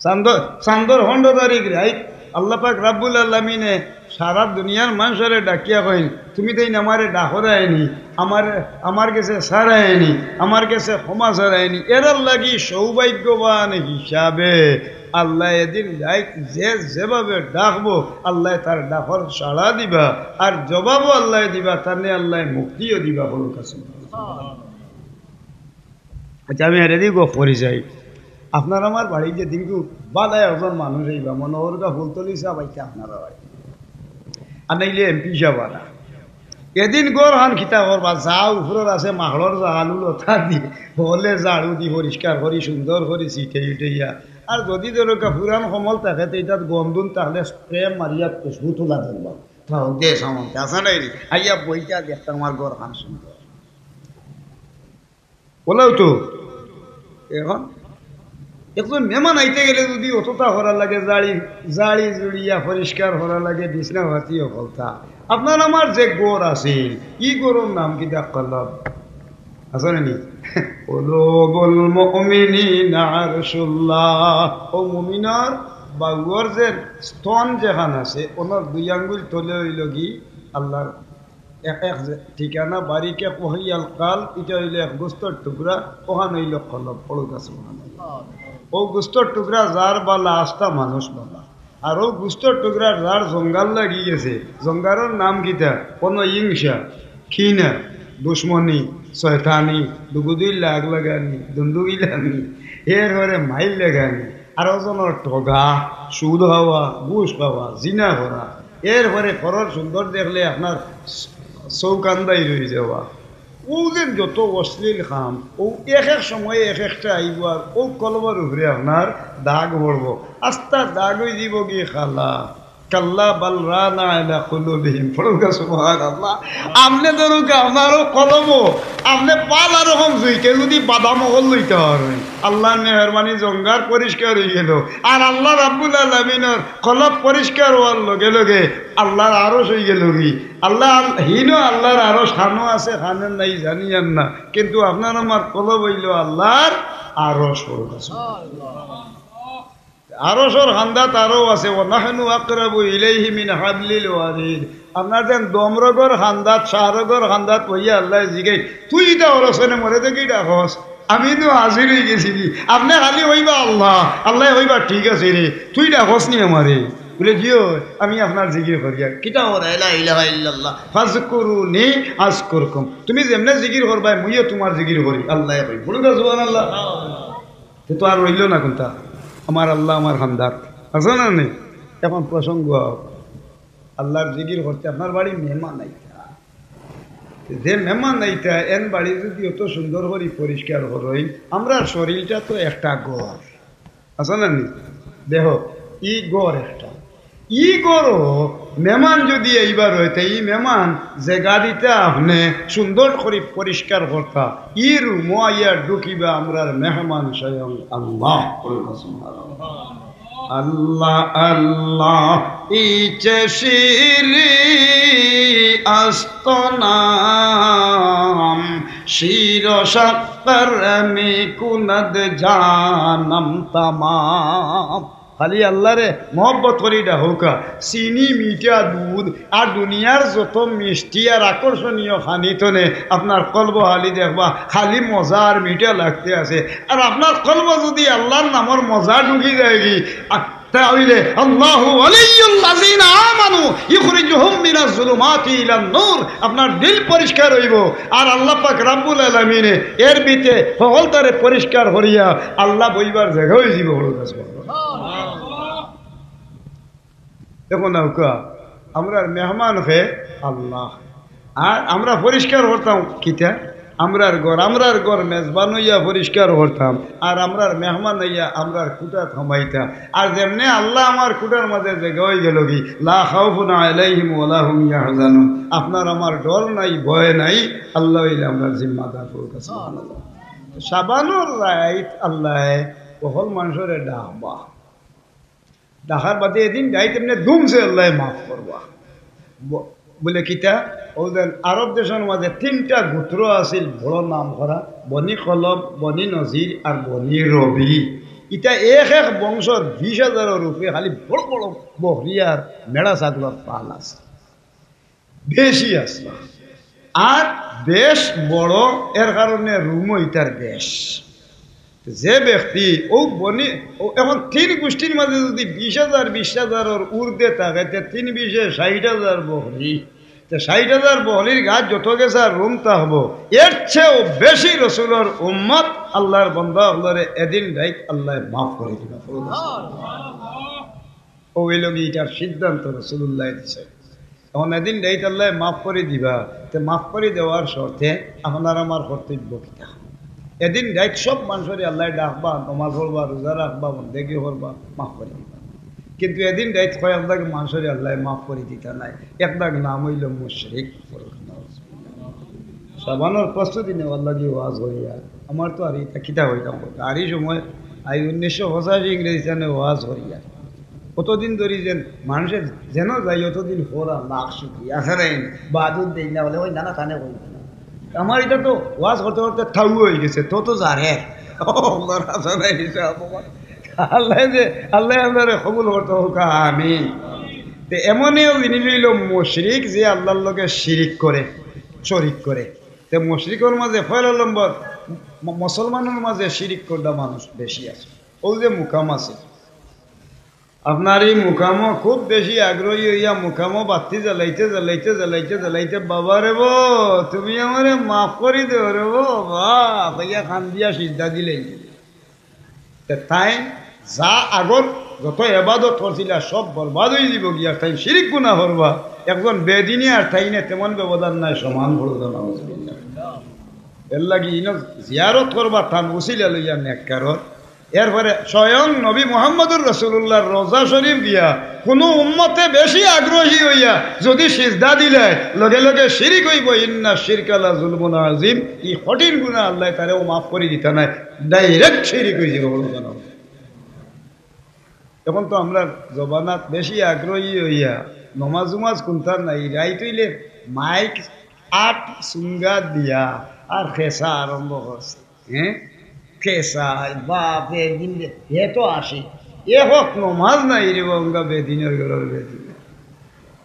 চান্দর, চান্দর পনরো তারিখ রাইত আল্লাহ পাক রাব্বুল আলামিনে সারা দুনিয়ার মানষরে ডাকিয়া কইন, "তুমি তো ইন আমারে ডাকরায়নি, আমার, আমার গেছে সারায়নি, আমার গেছে ক্ষমা সারায়নি।" এরার লাগি সৌভাগ্যবান হিসাবে আল্লাহ এদিন রাইত যে যেভাবে ডাকবো, আল্লাহ তার ডাকর সাড়া দিবা, আর জবাবও আল্লাহ দিবা, তানে আল্লাহ মুক্তিও দিবা। পড়ুকা সুবহানাল্লাহ। আচ্ছা, আমি এর দিকে গপ করি যাই। আপনার আমার বাড়ি যে দিনকু বালা একজন মানুষ আইবা, মনে করুকা ফুলতলি সাহেব আইতা আপনারা বাড়ি, আর নাইলে এমপি সাহেব আরা। এদিন ঘর হান কিতা করবা, যা উপরর আছে মাহড়র যা আলু লতা দি, হলে ঝাড়ু দি পরিষ্কার করি, সুন্দর করি ছিটাই উঠাইয়া। আর যদি ধরুকা পুরান কমল থাকে, তো এটাত গন্ধুন তাহলে স্প্রে মারিয়া খুশবু তুলা ধরবা। তাও দে সামন্তে আসা নাই রে, আইয়া বইটা দেখতে আমার ঘর হান সুন্দর। বলাও তো, এখন একজন মেহমান আইতে গেলে যদি অতটা করা লাগে, জাড়ি, জাড়ি জুড়িয়া পরিষ্কার করা লাগে, বিছনা পাতি হকলতা। আপনার আমার যে ঘর আছে, ই ঘরর নাম কিতা কলব? আছে না নি? قلوب المؤمنين عرش الله। ও মুমিনর বাউর যে স্তন যেখান আছে, ওনার দুই আঙ্গুল তলে হইল কি আল্লাহর এক, এক যে ঠিকানা, বারিকে কহিয়াল কাল, এটা হইল এক গোস্তর টুকরা, ওখান হইল কলব। পড়ুকা সুবহানাল্লাহ। ও গোস্তর টুকরা যার বালা, আস্তা মানুষ বালা। আর ও গোস্তর টুকরা যার জঙ্গাল লাগি গেছে, জঙ্গালর নাম কিতা? কোনো হিংসা, ঘৃণা, দুশমনি, শয়তানি, দুগুদুই লাগ লাগানি, দুন্দুগিলানি, এরপরে মাইল লাগানি, আরো জনর ঠগা, সুদ খাওয়া, ঘুষ খাওয়া, জিনা করা, এরপরে পরর সুন্দর দেখলে আপনার চউখ আন্দাই রই যাওয়া। অউ যে যত অশ্লীল কাম, অউ এক এক সময়ে এক একটা আইব, আর অউ কলবর উপরে আপনার দাগ পড়ব, আস্তা দাগ অই যিবগি কালা। কাল্লা বাল রানা আলা কুলুবিহিম। পড়ুক্কা সুবহানাল্লাহ। আপনে ধরুক্কা, আপনার অউ কলবো, আপনে পালা রকম জুইতে যদি বাদাম অকল লইতা পারইন, আল্লার মেহেরবানি জঙ্গার পরিষ্কার অই গেল। আর আল্লা রাব্বুল আলামিনর কলব পরিষ্কার অওয়ার লগে লগে আল্লার আরশ অই গেলগি। আল্লা, হিনো আল্লার আরশ, খানো আছে, খানো নাই জানিয়ার না, কিন্তু আপনার আমার কলব অইলো আল্লার আরশ। পড়ুক্কা সুবহানাল্লাহ। আরশর কান্দাত আরো আছে, "ওয়া নাহনু আকরাবু ইলাইহি মিন হাবলিল ওয়ারিদ।" আপনার যেন দমরগর কান্দাত, শাহরগর কান্দাত বইয়া আল্লায় জিগাইন, "তুই ইতা অরস কেনে, মরে দেখি ডাকস? আমি তো হাজির অই গেছি।" আপনে খালি কইবা, "আল্লা।" আল্লায় কইবা, "ঠিক আছে রে, তুই ডাকস নি আমারে?" বুলে, "জি অয়, আমি আপনার জিকির করি।" আর কিতা করা? লা ইলাহা ইল্লাল্লাহ, "ফাজকুরুনি আজকুরকুম।" তুমি যেমনে জিকির করবায়, মুইও তুমার জিকির করি। আল্লায় কইন, পড়ুক্কা সুবহানাল্লাহ। তে তো আর রইল না কুনটা? আমার আল্লা আমার কান্দাত। আছে না নি? এখন প্রসঙ্গ, আল্লার জিকির করতে আপনার বাড়ি মেহমান আইতা। যে মেহমান আইতা, এন বাড়ি যদি অত সুন্দর করি পরিষ্কার করইন, আমরার শরীরটা তো একটা ঘর। আছে না নি? দেখো, ই ঘর একটা। ই ঘরো মেহমান যদি আইবার অয়, তে ই মেহমান যে গাড়িটা আপনে সুন্দর করি পরিষ্কার করতা, ই রুমো আইয়া ঢুকিবা আমরার মেহমান স্বয়ং আল্লাহ। আল্লাহ, আল্লাহ, ইচে শিরি আস্ত নাম, শির ও শক্কর মি কুনদ জানম তামাম। খালি আল্লারে মহব্বত করি ডাকউক্কা। চিনি, মিঠা, দুধ আর দুনিয়ার যত মিষ্টি আর আকর্ষণীয় খানি তনে আপনার কলব খালি দেখবা, খালি মজা আর মিঠা লাগতে আছে। আর আপনার কলব যদি আল্লার নামর মজা ঢুকি যায়গি, আর তা অইলে আল্লাহু ওয়ালিয়্যুল্লাযীনা আমানু ইউখরিজুহুম মিনাজ যুলুমাতি ইলান নূর, আপনার দিল পরিষ্কার অইবো। আর আল্লা পাক রাব্বুল আলামিনে এর ভিতরে হকলতারে পরিষ্কার করিয়া আল্লা বইবার জাগা অই যিবো। দেখো না, হুকা, আমরার মেহমান হে আল্লা। আর আমরা পরিষ্কার করতাম কিতা? আমরার ঘর, আমরার ঘর মেজবান অইয়া পরিষ্কার করতাম, আর আমরার মেহমান অইয়া আমরার কুটাত হামাইতা। আর যেমনে আল্লা আমার কুটার মাঝে জাগা অই গেলগি, লা খাউফুন আলাইহিম ওয়া লা হুম ইয়াহজানুন, আপনার আমার ডর নাই, ভয় নাই, আল্লা অইলে আমরার জিম্মাদার। পড়ুক্কা সুবহানাল্লাহ। শাবানর রাইত আল্লায় হকল মানষরে ডাকবা। ডাকার বাদে এদিন রাইত এমনে দুমছে আল্লায় মাফ করবা। ব-, বুলে কিতা? অউ যেন আরব দেশর মাঝে তিনটা গোত্র আছিল বড় নাম করা, বনি কলব, বনি নজির আর বনি রবি। ইতা এক এক বংশর বিশ হাজারর উপরে খালি বড় বড় বকরি আর মেড়া ছাগলর পাল আছে। বেশি আছে। আর দেশ বড়, এর কারণে রুমও ইতার দেশ। যে ব্যক্তি অউ বনি, অউ এখন তিন গোষ্ঠীর মাঝে যদি বিশ হাজার, বিশ হাজারর ঊর্ধ্বে থাকে, তে তিন বিশে ষাইট হাজার বকরি, তে ষাইট হাজার বকরির গাত যত গেছা রুম থাকবো, এর চেয়েও বেশি রসুলর উম্মত আল্লার বন্দা অকলরে এদিন রাইত আল্লায় মাফ করি দিবা। অউ অইলোগি ইটার সিদ্ধান্ত রসুলুল্লায় দিছে। এখন এদিন রাইত আল্লায় মাফ করি দিবা, তে মাফ করি দেওয়ার শর্তে আপনার আমার কর্তব্য কিতা? এদিন রাইত সব মানষরে আল্লায় ডাকবা, নমাজ পড়বা, রোজা রাখবা, বন্দেগি করবা, মাফ করি দিবা। কিন্তু এদিন রাইত কয়েকদাগ মানষরে আল্লায় মাফ করি দিতা নায়। একদাগ নাম অইলো মুশরিক। শাবানর প্রস্তুতি নেওয়ার লাগি ওয়াজ করিয়ার। আমার তো আর ইতা কিতা কইতাম, আর ই সময় আইজ উনিশশো পঁচাশি ইংরেজি সনে ওয়াজ করিয়ার। অতদিন ধরি যেন মানষে যেন যাই, অতদিন করা লাখ শুকরিয়া। আছে না? বাদুর দেই না বলে, ওই নানা কানে কই না। আমার ইটা তো ওয়াজ করতে করতে থাউ অই গেছে, তো তো জানে। আল্লায় যে, আল্লায় আমরারে কবুল করতা হউক্কা, আমিন। তে এমনই জিনিস অইলো মুশরিক, যে আল্লার লগে শিরিক করে, শরিক করে। তে মুশরিকর মাঝে পয়লা নম্বর, ম-, মুসলমানর মাঝে শিরিক করতা মানুষ বেশি আছে। অউ যে মুকাম আছে, আপনার ই মুকামো খুব বেশি আগ্রহী অইয়া মুকামো বাত্তি জ্বালাইতে, জ্বালাইতে, জ্বালাইতে, জ্বালাইতে, "বাবা রে বো, তুমি আমারে মাফ করি দেও রে বো, বাবা," কইয়া কান্দিয়া সিজদা দিলাইন। তে তাইন যা আগর যত এবাদত করছিলা, সব বরবাদ অইযিবো গিয়া, তাইন শিরিক গুনা করবা। একজন বেদিনে আর তাইনে তেমন ব্যবধান নাই, সমান। পড়ুক্কা, নাউজুবিল্লাহ। এরলাগি ইনো জিয়ারত করবা, তান উসিলা লইয়া নেককারর। এরপরে স্বয়ং নবী মুহাম্মদুর রাসূলুল্লাহর রওজা শরীফ গিয়া কুনু উম্মতে বেশি আগ্রহী অইয়া যুদি সিজদা দিলে, লগে লগে শিরিক অইবো, "ইন্না শিরকা লা যুলমুন আযীম", ই কঠিন গুনা আল্লায় তারেও মাফ করি দিতা নায়, direct শিরিক অইযিবো। অখন তো আমরার জমানাত বেশি আগ্রহী অইয়া নমাজ উমাজ কুনতার নাই, রাইত অইলে মাইক আট সুঙ্গা দিয়া আর খেসা আরম্ভ করছে। হ্যাঁ, খেসা, বাপরে, দিন রে, হে তো আসে, এ হক নমাজ নাই রে বা, উঙ্গা বেদিনর ঘরর বেদিন,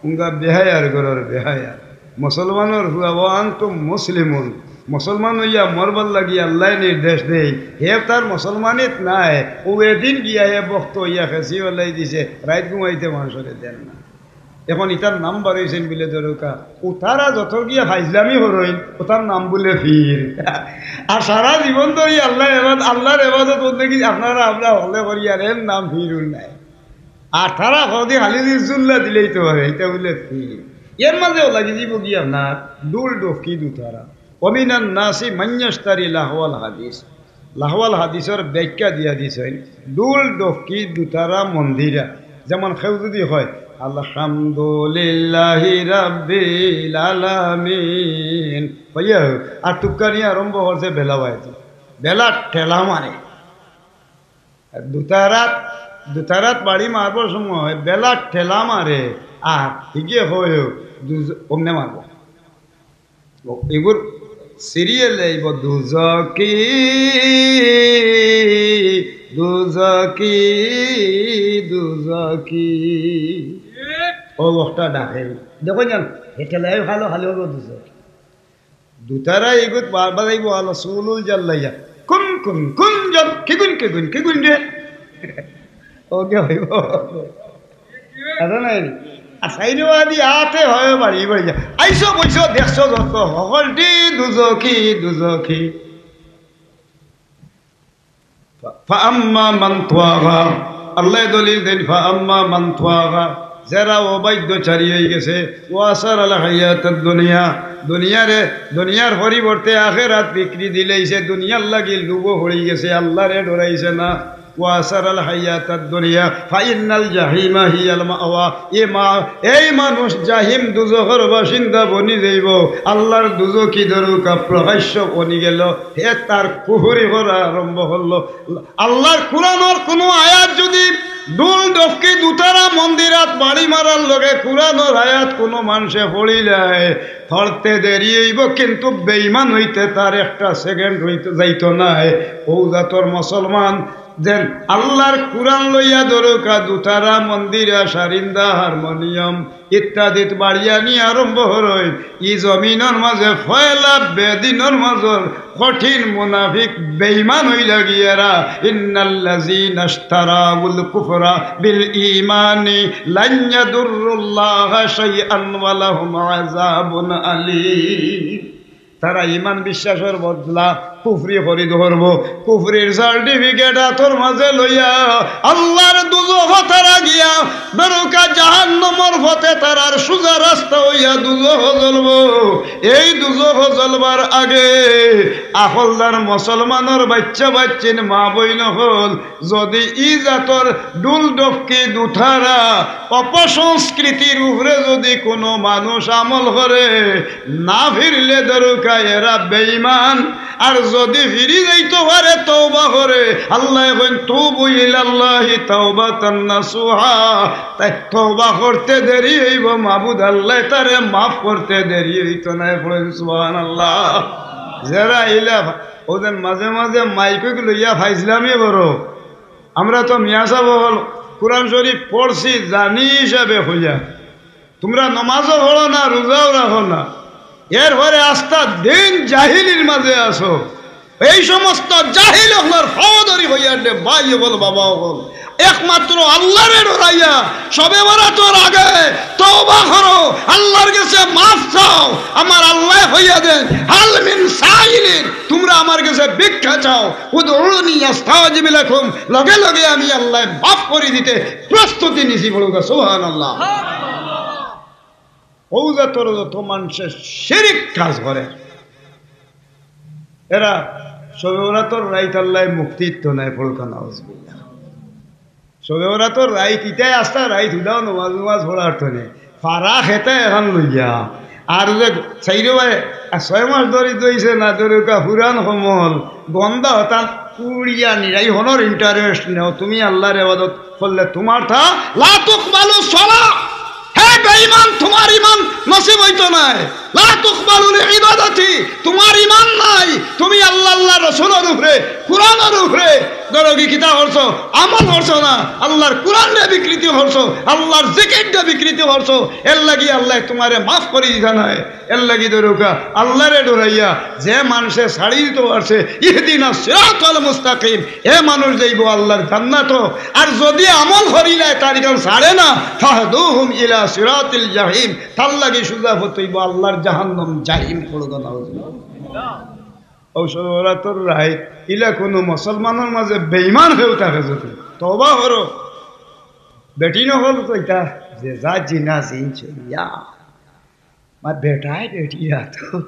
উঙ্গা বেহায়ার ঘরর বেহায়া। মুসলমানর ফুয়া, "ওয়া আনতুম মুসলিমুন", মুসলমান অইয়া মরবার লাগি আল্লায় নির্দেশ দেইন, হে তার মুসলমানিত নাই, অউ এদিন গিয়া হে বক্ত অইয়া খেসি ফালাই দিছে, রাইত ঘুমাইতে মানষরে দেন না। অখন ইতার নাম বারইছইন বুলে ধরুক্কা, অউ তারা যত গিয়া ফাইজলামি করইন, অতার নাম বুলে পীর। আর সারা জীবন ধরি আল্লার এবাদ-, আল্লার এবাদত বন্দেগি আপনারা আমরা হকলে করি, আর এর নাম পীর অইল নায়। আর তারা কদি খালি যে জুল্লা দিলেই তো অয়, ইতা বুলে পীর। এর মাঝেও লাগি যিবোগি আপনার ঢুল ডফকি দুতারা। ওয়া মিনান নাসি মান ইয়াশতারি লাহওয়াল হাদিস। লাহওয়াল হাদিসর ব্যাখ্যা দিয়া দিছইন, ঢুল ডফকি দুতারা মন্দিরা। যেমন কেউ যুদি কয়, "আলহামদুলিল্লাহি রাব্বিল আলামিন", কইয়া আর তুক্কানি আরম্ভ করছে বেলা বাজাইতে, বেলা ঠেলা মারে। দুতারাত, দুতারাত বাড়ি মারবার সময় বেলা ঠেলা মারে, আর হিগে কয়, "দুজ-, অমনে মারবো।" ও, ইগুর serial আইবো, দুজকি, দুজকি, দুজকি। ও লোকটা ডাকে। দেখো জান, হেঁটে লাই ভালো, ভালো হলো দুজকি। দুতারা ইগুত বারবার আইবো, আলো সুলুল জাল্লাইয়া। কুন, কুন, কুন জন, কি গুন, কি গুন, কি গুন রে? ওকে হইবো। এটা নাই নি? আর সাইডে বাদি আতে হয় বাড়ি বাড়ি যা। আইসো বইসো দেখছো যত হকলটি দুজকি, দুজকি। ফা-, ফাআম্মা মান তাগা। আল্লায় দলিল দেইন, ফাআম্মা মান তাগা। যেরা অবাধ্য চারি অইগেছে, ওয়া আসারাল হায়াতাদ দুনিয়া। দুনিয়ারে, দুনিয়ার পরিবর্তে আখেরাত বিক্রি দিলাইছে, দুনিয়ার লাগি লোভো পড়িগেছে, আল্লারে ডরাইছে না। ওয়া আসারাল হায়াতাদ দুনিয়া, ফাইন্নাল জাহিমা হিয়াল মাওয়া। এ মা-, এই মানুষ জাহিম দুজখর বাসিন্দা বনি যাইবো। আল্লার দুজকি দরুকা প্রকাশ্য বনি গেল। হে তার কুফরি করা আরম্ভ করলো। আল্লার কুরআনর কুনু আয়াত যুদি ঢুল ডফকি দুতারা মন্দিরাত বাড়ি মারার লগে কুরআনর আয়াত কুনু মানষে পড়িলায়, পড়তে দেরি অইবো, কিন্তু বেইমান অইতে তার একটা second অইতো যাইতো নায়। অউ জাতর মুসলমান যেন আল্লার কুরআন লইয়া দরুকা দুতারা মন্দিরা সারিন্দা হারমোনিয়াম ইত্যাদিত বাড়িয়া নি আরম্ভ করইন। ই জমিনর মাঝে ফয়লা বেদিনর মাঝর কঠিন মুনাফিক বেইমান অইলা গিয়ারা। ইন্নাল্লাযীনা ইশতারাউল কুফরা বিল ঈমানি লান ইয়াদুররুল্লাহা শাইআন ওয়া লাহুম আযাবুন আলীম। তারা ঈমান বিশ্বাসর বদলা কুফরি খরিদ করবো। কুফরির certificate আতর মাঝে লইয়া আল্লার দুজখো তারা গিয়া দরুকা জাহান্নামর পথে তারার সুজা রাস্তা অইয়া দুজখো জ্বলবো। এই দুজখো জ্বলবার আগে আখলদার মুসলমানর বাইচ্চা বাইচ্চিন মা বইন অকল, যুদি ই জাতর ঢুল ডফকি দুতারা অপসংস্কৃতির উপরে যুদি কুনু মানুষ আমল করে, না ফিরলে দরুকা এরা বেইমান। আর যুদি ফিরি যাইতো পারে, তওবা করে, আল্লায় কইন, "তুবু ইলাল্লাহি তাওবাতান নাসুহা।" তাই তওবা করতে দেরি অইবো, মাবুদ আল্লায় তারে মাফ করতে দেরি অইতো নায়। পড়ইন সুবহানাল্লাহ। যেরা ইলা, অউ যেন মাঝে মাঝে মাইক লইয়া ফাইজলামি করো। আমরা তো মিয়া সাব অকল কুরআন শরিফ পড়ছি জানি হিসাবে কইয়া। তুমরা নমাজও পড়ো না, রোজাও রাখো না, এরপরে আস্তা দিন জাহিলির মাঝে আছো। এই সমস্ত জাহিল অকলর পাও ধরি কইয়ার রে ভাই অকল, বাবা অকল, একমাত্র আল্লারে ডরাইয়া শবে বরাতর আগে তওবা করো, আল্লার গেছে মাফ চাও। আমার আল্লায় কইয়া দেন, "হাল মিন সাইলিন, তুমরা আমার গেছে ভিক্ষা চাও, উদউনি আস্তাজিব লাকুম, লগে লগে আমি আল্লায় মাফ করি দিতে প্রস্তুতি নিছি।" বলুক সুবহানাল্লাহ। অউ জাতর যত মানষে শিরিক কাজ করে, এরা শবে বরাতর রাইত আল্লায় মুক্তি দিতো নায়, পড়ুক্কা নাউজুবিল্লাহ। শবে বরাতর রাইত, ইতায় আস্তা রাইত হুদাও নমাজ নমাজ পড়ার তো নে। ফারা খেতা এখান লইয়া। আর যে চাইরো ভাই, আর ছয় মাস ধরি দইছে না, ধরুক্কা পুরান কমল, গন্ধা হতান উড়িয়া নিরাই হনর interest নেও। তুমি আল্লার ইবাদত করলে তুমার থা লা তুকবালু সলা। হে বেঈমান, তুমার ইমান নসিব অইতো নায়। লা তুকবালু লি ইবাদাতি, তুমার ইমান নাই। তুমি আল্লাহ, আল্লার রসুলর উপরে, কুরআনর উপরে, ধরো কি কিতা করছো? আমল করছো না। আল্লার কুরআনরে বিকৃতি করছো, আল্লার জিকিররে বিকৃতি করছো। এর লাগি আল্লায় তুমারে মাফ করি দিতা নায়। এর লাগি ধরুক্কা, আল্লারে ডরাইয়া যে মানষে ছাড়ি দিতো পারছে, ইহদিনা সিরাতাল মুস্তাকিম, এ মানুষ যাইবো আল্লার জান্নাতো। আর যদি আমল করিলায় তার ইখান ছাড়ে না, ফাহদুহুম ইলা সিরাতিল জাহিম, তার লাগি সুজা পথ অইবো আল্লার জাহান্নাম জাহিম। পড়ুক্কা নাউজুবিল্লাহ। অউ শবে বরাতর রাইত ইলা কুনু মুসলমানর মাঝে বেঈমান কেউ থাকে যদি, তওবা করো। বেটিন অকল কইতা যে যা জিনা জিন চলিয়া। মা বেটায় বেটির আতো,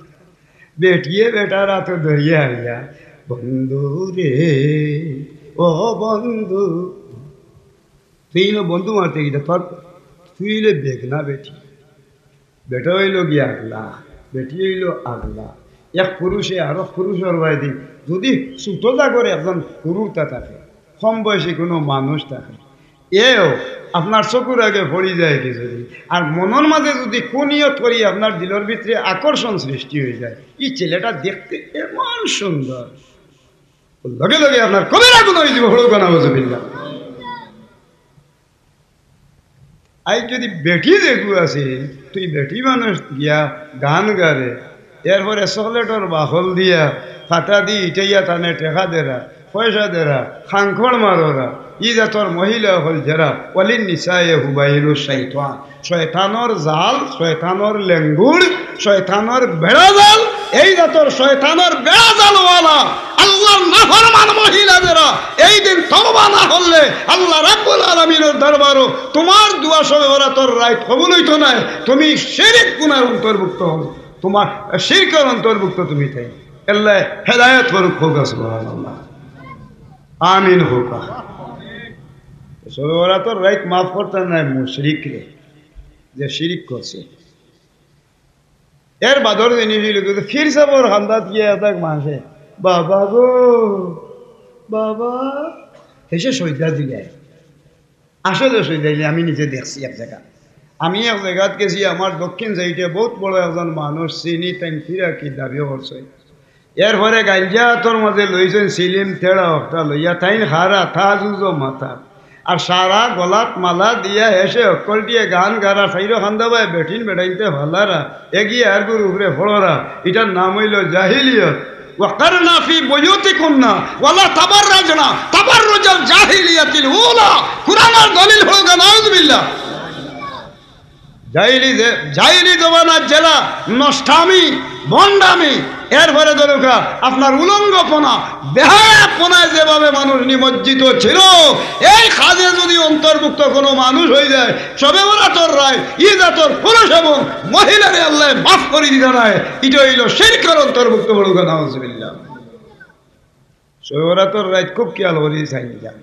বেটিয়ে বেটার আতো ধরিয়া আইয়া, "বন্ধু রে, ও বন্ধু।" তুই ইনো বন্ধু মারতে গিয়া তোর, তুই অইলে বেগনা বেটি। বেটা অইলো গিয়া আগলা, বেটি অইলো আগলা। এক পুরুষে আরো পুরুষর বায়দি যদি ছোট জাগরে একজন পুরুতা থাকে, কম বয়সী কুনু মানুষ থাকে, এও আপনার চকুর আগে পড়ি যায় কি যদি, আর মনর মাঝে যদি কুনিয়ত করি আপনার দিলর ভিতরে আকর্ষণ সৃষ্টি অই যায়, ই ছেলেটা দেখতে এমন সুন্দর, লগে লগে আপনার কবিরা গুনাহ অই যিবো। পড়ুক্কা নাউজুবিল্লাহ। আইজ যদি বেটি যেগু আছে, তুই বেটি মানুষ গিয়া গান গারে, এরপরে চকলেটর বাকল দিয়া, ফাটা দি ইটাইয়া তানে টেকা দেরা, পয়সা দেরা, খাংখড় মাররা, ই জাতর মহিলা অকল যেরা, ওয়ালিন নিসায়ে হুবাইলু শাইতান, শয়তানর জাল, শয়তানর লেঙ্গুড়, শয়তানর বেড়াজাল, এই জাতর শয়তানর বেড়াজালওয়ালা, আল্লার নাফরমান মহিলা যেরা, এই দিন তওবা না করলে আল্লাহ রাব্বুল আলামিনর দরবারো তুমার দোয়া শবে বরাতর রাইত কবুল অইতো নায়। তুমি শিরিক গুনার অন্তর্ভুক্ত অইবো, তুমার শিরকর অন্তর্ভুক্ত তুমি থাইবায়। আল্লায় হেদায়েত করুক, কউক্কা সুবহানাল্লাহ। আমিন কউক্কা। শবে বরাতর রাইত মাফ করতা নায় মুশরিকরে, যে শিরিক করছে। এর বাদর জিনিস অইলো কি, পীর সাবর কান্দাত গিয়া এক মানষে, "বাবা গো, বাবা," হেষে সইজদা দিলায়। আসলে সইজদা দিলায়, আমি নিজে দেখছি এক জাগাত। আমি এক জাগাত গেছি, আমার দক্ষিণ সাইডে বউত বড় একজন মানুষ চিনি, তাইন ফিরাকি দাবি করছে। এরপরে গাঞ্জা আতর মাঝে লইছইন চিলিম তেড়া একটা লইয়া, তাইন খাড়া, তাজুজো মাথা। আর সারা গলাত মালা দিয়া হেষে হক্কলটিয়ে গান গারা, চাইরো কান্দা বায় বেটিন বেটাইন্তে ফালারা, এগিয়ে আরগুর উপরে পড়রা। ইটার নাম অইলো জাহিলিয়ত। ওয়াকারনা ফি বুয়ুতিকুন্না ওয়ালা তাবাররাজনা তাবাররুজাল জাহিলিয়াতিল উলা। কুরআনর দলিল, পড়ুক্কা নাউজুবিল্লাহ। জাহিলি যে, জাহিলি জমানার যেলা নষ্টামি, ভণ্ডামি, এরপরে ধরুক্কা আপনার উলঙ্গপনা, বেহায়াপনায় যেভাবে মানুষ নিমজ্জিত ছিল, এই কাজে যদি অন্তর্ভুক্ত কোনো মানুষ অই যায়, শবে বরাতর রাইত ই জাতর পুরুষ এবং মহিলারে আল্লায় মাফ করি দিতা নায়, ইটা অইলো শিরকর অন্তর্ভুক্ত। পড়ুক্কা নাউজুবিল্লাহ। শবে বরাতর রাইত খুব খেয়াল করি চাইন যান।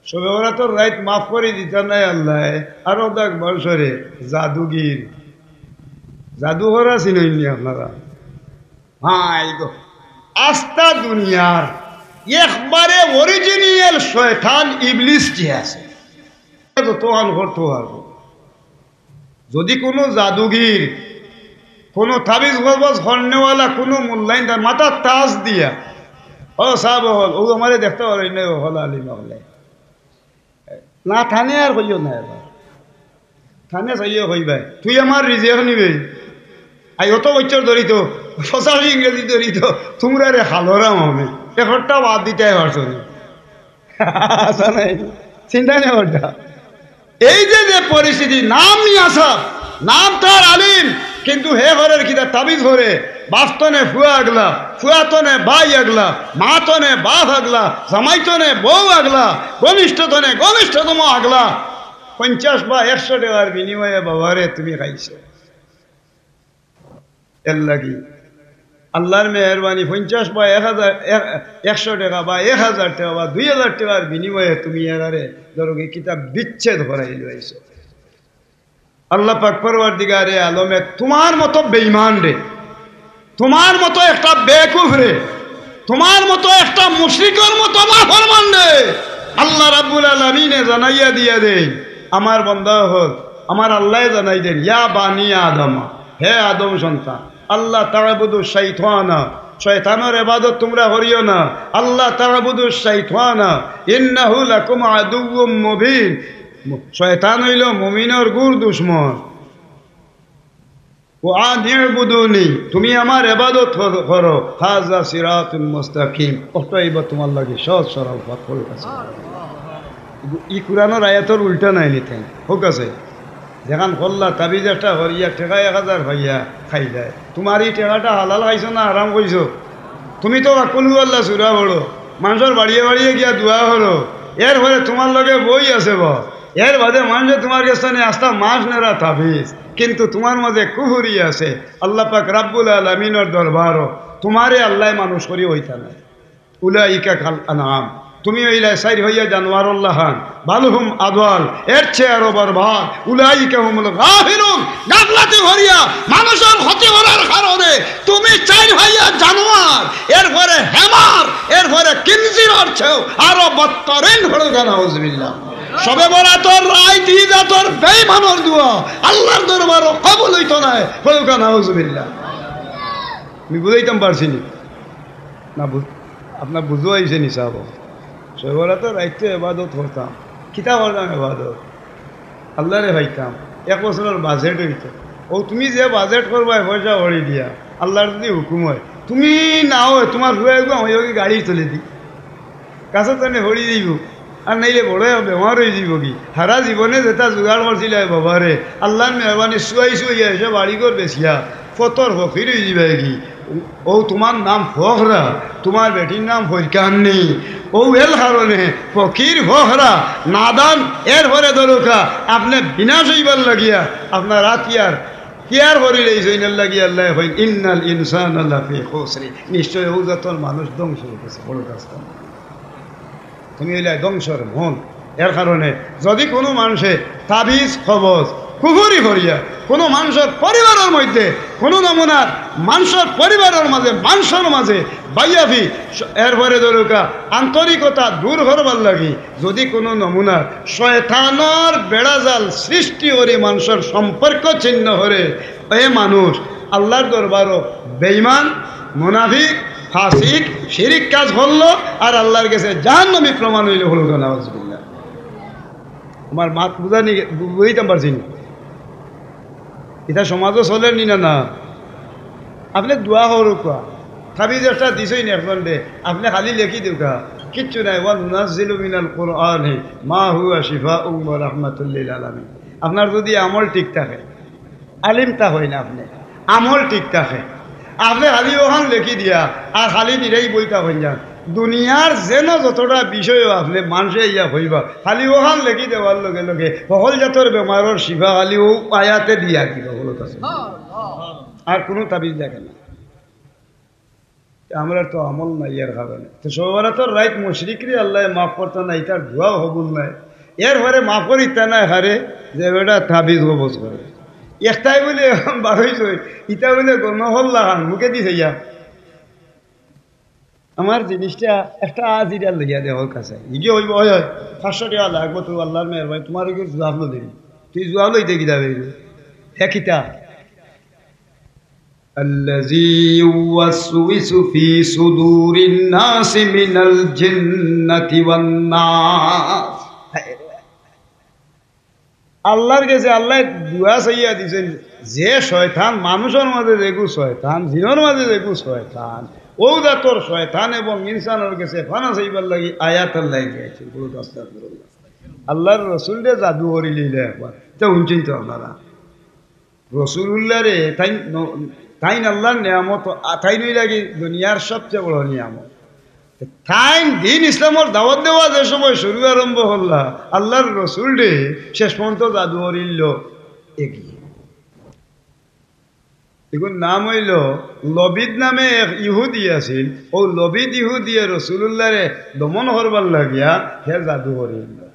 শবে বরাতর রাইত মাফ করি দিতা নায় আল্লায়। আরো দেখ বছরে জাদুগির, জাদুকর আছইন নি আপনারা? হায় গো, আস্তা দুনিয়ার একবারে original শয়তান ইবলিস যে আছে, যতখান করতো পারবো। যদি কোনো জাদুগির, কোনো তাবিজ কবজ করনেওয়ালা, কোনো মোল্লাইন তার মাথাত তাজ দিয়া, "ও সাব অকল, অউ আমারে দেখতা পারইন না অকল আলিম অকলে।" না, তানে আর কইও না এবার। তানে চাইও কইবায়, "তুই আমার রিজিক নিবে।" আই অত বছর ধরি তো, পঁচাশি ইংরেজি ধরি তো, তুমরারে হালরাম আমি। রেকর্ডটা বাদ দিতে পারছো নি। আচ্ছা, নাই, চিন্তা নেই ওটা। এই যে, যে পরিস্থিতি, নাম মিয়া সাব, নাম তার আলিম, কিন্তু হে ঘরের কিতা তাবিজ ঘরে, বাস্তনে ফুয়া আগলা, ফুয়াতনে ভাই আগলা, মাতনে বাপ আগলা, জামাইতনে বউ আগলা, ঘনিষ্ঠতনে ঘনিষ্ঠতম আগলা। পঞ্চাশ বা একশো টাকার বিনিময়ে বাবারে তুমি খাইছো। এর লাগি আল্লাহর মেহেরবানি, পঞ্চাশ বা এক হাজার, এক-, একশো টাকা বা এক হাজার টাকা বা দুই হাজার টাকার বিনিময়ে তুমি এরারে ধরো কি কিতাব বিচ্ছেদ করাই লইছো। আল্লাহ পাক পরওয়ারদিগারে আলমে তোমার মতো বেঈমান রে, তোমার মতো একটা বেকুফ রে, তোমার মতো একটা মুশরিকর মতো নাফরমান রে, আল্লাহ রাব্বুল আলামিনে জানাইয়া দিয়া দেন, আমার বান্দা হল, আমার আল্লাহ জানাই দেন, ইয়া বানি আদম, হে আদম সন্তান, আল্লাহ তা'বুদু শাইতানা, শয়তানর ইবাদত তোমরা করিও না। আল্লাহ তা'বুদু শাইতানা, ইন্নাহু লাকুম আদুউম মুবিন। শয়তান হইল মুমিনর গুর দুশমন। ওয়া আনি'বুদুনি, তুমি আমার ইবাদত কর-, করো। হাযা সিরাতুন মুস্তাকিম, অতএব তোমার লাগি সহজ সরল পথ হয়ে গেছে। ই কোরআনর আয়াতর উল্টা নাই নি তাইন? হোক আছে। যেখান করলা তাবিজ একটা করিয়া টেকা এক হাজার পাইয়া খাইলায়। তোমার ই টেকাটা হালাল খাইছো না হারাম খাইছো? তুমি তো কুল হু আল্লাহ সুরা পড়ো, মানষর বাড়িয়ে বাড়িয়ে গিয়া দোয়া করো, এরপরে তোমার লগে বই আছে বা, এর বাদে মানষে তোমার গেছ থনে আস্তা মাস নেরা তাবিজ, কিন্তু তোমার মাঝে কুফুরি আছে। আল্লাহ পাক রাব্বুল আলামিনর দরবারও তোমারে আল্লাহ মানুষ করি হইতা নাই। উলাইকা কাল আনআম, তুমি অইলায় চাইর পাইয়া জানোয়ারর লাখান, বাল হুম আদওয়াল, এর চেয়ে আরো বরবাদ। উলাইকা হুমুল গাফিলুন, গাফলাতি করিয়া, মানুষর ক্ষতি করার কারণে তুমি চাইর পাইয়া জানোয়ার, এরপরে হেমার, এরপরে খিনজিরর চেয়েও আরো বদতরিন। পড়ুক্কা নাউজুবিল্লাহ। শবে বরাতর রাইত ইজাতর বেইমানর দোয়া আল্লাহর দরবারও কবুল হইতো নায়। পড়ুক্কা নাউজুবিল্লাহ। আমি বুঝাইতাম পারছি নি? না, বুঝ-, আপনার বুঝো আইছে নি সাব? শবে বরাতর রাইত তো এবাদত করতাম। কিতা করতাম এবাদত? আল্লাহরে পাইতাম। এক বছরর বাজেট হইতো। ও তুমি যে বাজেট করবায় পয়সা ভরি দিয়া, আল্লাহর যদি হুকুম হয়, তুমি না হয়, তোমার ফুয়া এগু আমার লগে গাড়ি তুলে দি। কাছে তনে ভরি দিব। আর নাইলে বড় এক বেমার হয়ে দিব কি? সারা জীবনে যেটা জোগাড় করছিলায় বাবারে, আল্লাহর মেহরবানি চুয়াই চুয়াই এসে বাড়ি ঘর বেচিয়া ফতর ফকির হয়ে দিবায় কি? ও তোমার নাম ফখরা, তোমার বেটির নাম ফরকান নি। ও এর কারণে ফকির ফখরা, নাদান, এরপরে দরকা, আপনে বিনাশ হইবার লাগিয়া আপনার আতিয়ার কিয়ার করি লইছইন। এর লাগি আল্লাহ কইন, "ইন্নাল ইনসানা লাফি খুসরি।" নিশ্চয় ও জাতর মানুষ ধ্বংস হয়ে গেছে। বড় কাজ তো। তুমি অইলায় ধ্বংসর মূল। এর কারণে যদি কোনো মানুষে তাবিজ, কবজ, কুফুরি করিয়া কোনো মানুষর পরিবারর মধ্যে কোনো নমুনার মানুষর পরিবারর মাঝে, মানুষর মাঝে বাইয়াফি, এরপরে দরকা আন্তরিকতা দূর করবার লাগি যদি কোনো নমুনার শয়তানর বেড়াজাল সৃষ্টি করি মানুষর সম্পর্ক ছিন্ন করে, এ মানুষ আল্লাহর দরবারও বেঈমান, মুনাফিক, ফাসিক, শিরিক কাজ করলো, আর আল্লাহর গেছে জাহান্নামী প্রমাণ হইল। পড়ুক্কা নাউজুবিল্লাহ। আমার মাত বুঝানি, বু-, বুঝাইতাম পারছি নি? ইটা সমাজও চলের নি না, না? আপনে দোয়া করুক্কা। তাবিজ একটা দিছইন একজনরে, আপনে খালি লেখি দেউক্কা, কিচ্ছু নাই। "ওয়া নুনাজ্জিলু মিনাল কুরআনি মা হুয়া শিফাউন ওয়া রাহমাতুল লিল আলামিন।" আপনার যদি আমল ঠিক থাকে, আলিম তা হয় না আপনে, আমল ঠিক থাকে, আপনে খালি ওখান লেখি দিয়া আর খালি নিরাই বইতা হইন যান। দুনিয়ার যেন যতটা বিষয় আপনে মানষে ইয়া হইবা, খালি ওখান লেখি দেওয়ার লগে লগে সকল জাতর বেমারর শিফা খালি ও আয়াতে দিয়া দিবা। বলো তো। আর কোনো তাবিজ লাগে না। তে আমরার তো আমল নাই এর কারণে। তো শবে বরাতর রাইত মুশরিকরে আল্লাহ মাফ করতা নাই, তার দোয়াও কবুল নাই। এরপরে মাফ করিতা নাই হারে, যে বেটা তাবিজ কবজ করে। একটাই বলে এখন বারোই ছয়, ইটা বলে গণহল্লা খান, মুখে দিছে ইয়া। আমার জিনিসটা একটা আজিরা লইয়া দেওয়ার কাছে। ইগে হইব, "হয়, হয়, পাঁচশো টাকা লাগবো, তুই আল্লাহর মেহরবানি, তোমার ইগে জুয়াব লো দেবি।" তুই জুয়াব লইতে কিতা বেরিবে? হ্যাঁ, কিতা? الذي يوسوس في صدور الناس من الجنة والناس। আল্লাহর গেছে আল্লায় দোয়া চাইয়া দিছইন, যে শয়তান, মানুষর মাঝে যেগু শয়তান, জিনর মাঝে যেগু শয়তান, ও জাতর শয়তান এবং ইনসানর গেছে ফানা চাইবার লাগি আয়াত আল্লায় দিয়াছে। বলুন, আস্তাগফিরুল্লাহ। আল্লাহর রসুলরে জাদু করিলাইলা একবার। তে হুনছইন তো আপনারা। রসুলুল্লাহরে তাইন ন-, তাইন আল্লাহর নিয়ামত, আ, তাইন অইলা গি দুনিয়ার সবচেয়ে বড় নিয়ামত। তাইন দিন ইসলামর দাওয়াত দেওয়া যে সময় শুরু আরম্ভ করলা, আল্লাহর রসুলরে শেষ পর্যন্ত জাদু করিল এগিয়ে। এগুর নাম অইল লবিদ নামে এক ইহুদি আছিল। ও লবিদ ইহুদিয়ে রসুলুল্লাহরে দমন করবার লাগিয়া হে জাদু করিল।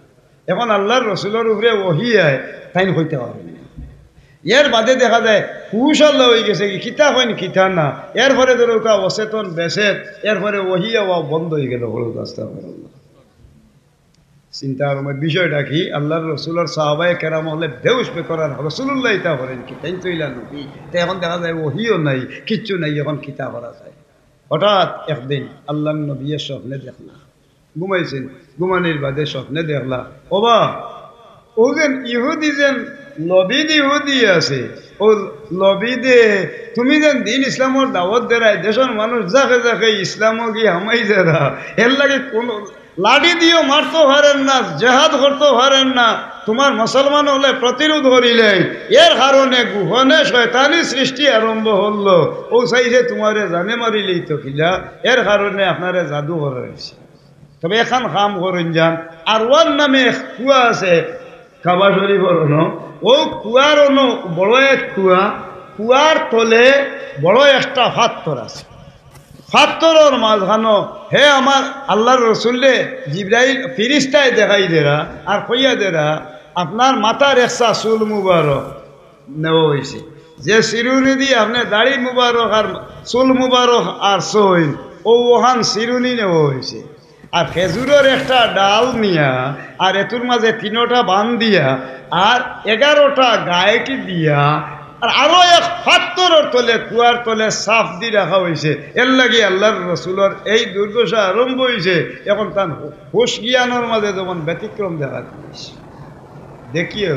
এখন আল্লাহর রসুলর উপরে ওহি আয়, তাইন কইতা পারইন না। এর বাদে দেখা যায় হুশ আল্লাহ অইগেছে কি, কিতা কইন কিতা না। এরপরে ধরো কা অচেতন বেচেত, এরপরে ওহি আওয়া বন্ধ অইগেল। বলুন, আস্তাগফিরুল্লাহ। চিন্তা করো, বিষয়টা কি? আল্লাহর রসুলর সাহাবায়ে কেরাম অকলে বেহুশ বেকরার, রসুলুল্লাহ ইতা করেন কি? তাইন তো অইলা নবী। তে এখন দেখা যায় ওহিও নাই, কিচ্ছু নাই, এখন কিতা করা যায়? হঠাৎ একদিন আল্লাহর নবীয়ে স্বপ্নে দেখলা, ঘুমাইছইন, ঘুমানির বাদে স্বপ্নে দেখলা, ওবা, ও যেন ইহুদি যেন লবিদ ইহুদি আছে, ও লবিদে তুমি যেন দিন ইসলামর দাওয়াত দেরায়, দেশর মানুষ জাকে জাকে ইসলামো গি হামাই যারা, এর লাগি কোন লাঠি দিও মারতো পারের না, জেহাদ করতো পারের না, তুমার মুসলমান অকলে প্রতিরোধ করিলাইন, এর কারণে গোপনে শয়তানি সৃষ্টি আরম্ভ করলো। ও চাইছে তুমারে জানে মারিলাইতো কিলা, এর কারণে আপনারে জাদু করা অইছে। তবে এখান কাম করইন যান, আরওয়ার নামে এক কুয়া আছে কাবা শরীফর অনো, ও কুয়ার অনো বড় এক কুয়া, কুয়ার তলে বড় একটা ফাত্তর আছে। ফাত্তরর মাঝখানো হে আমার আল্লাহর রসুলরে জিব্রাইল ফিরিস্তায় দেখাই দেরা আর কইয়া দেরা, আপনার মাথার একসা চুল মুবারক নেওয়া অইছে। যে চিরুনি দি আপনে দাড়ি মুবারক আর চুল মুবারক আরছইন, ও ওখান চিরুনি নেওয়া অইছে। আর খেজুরর একটা ডাল নিয়া, আর এতুর মাঝে তিনোটা বান দিয়া, আর এগারোটা গাইট দিয়া, আর আরো এক ফাত্তরর তলে, কুয়ার তলে সাফ দি রাখা অইছে। এর লাগি আল্লাহর রসুলর এই দুর্দশা আরম্ভ অইছে। এখন তান হুশ জ্ঞানর মাঝে যেমন ব্যতিক্রম দেখা দিয়েছে। দেখিও,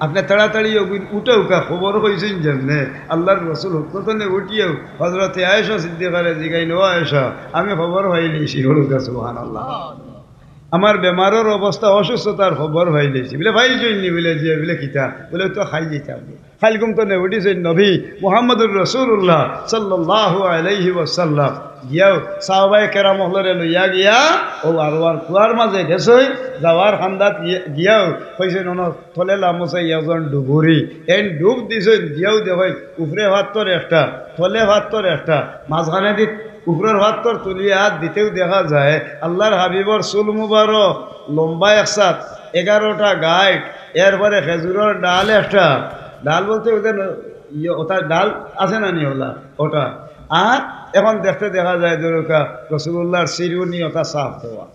আপনে তাড়াতাড়ি ওগুন উঠে উঠা খবর কইছইন যেমনে, আল্লাহর রসুল হুকুমতনে উঠিয়াও হজরতে আয়েশা সিদ্দিকারে জিগাইন, "ও আয়েশা, আমি খবর পাইলিছি।" বলুন সুবহানাল্লাহ। "আমার বেমারর অবস্থা, অসুস্থতার খবর পাইলিছি।" বলে, "পাইছইন নি?" বলে, "জি।" বলে, "কিতা?" বলে, "তো খাই যাইতাম।" খাইল ঘুম তো নেউঠিছইন নবী মুহাম্মদুর রাসূলুল্লাহ সাল্লাল্লাহু আলাইহি ওয়াসাল্লাম। গিয়াও সাহাবায়ে কেরাম অকলরে লইয়া গিয়া ও আরওয়ার কুয়ার মাঝে গেছইন, যাওয়ার কান্দাত গিয়া-, গিয়াও কইছইন, "অনো তলে লামছইন একজন ডুবুরি।" এইন ডুব দিছইন, দিয়াও দেখইন উপরে ফাত্তর একটা, তলে ফাত্তর একটা, মাঝখানেদি উপরর ফাত্তর তুলিয়া আত দিতেউ দেখা যায় আল্লাহর হাবিবর চুল মুবারক লম্বা একসাত, এগারোটা গাইট, এরপরে খেজুরর ডাল একটা, ডাল বলতে ওদের ইয়ে, ওটা ডাল আছে না নি ওলা, ওটা। আর এখন দেখতে দেখা যায় দরকার রসুলুল্লাহর চিরুনি ওটা সাফ দেওয়া।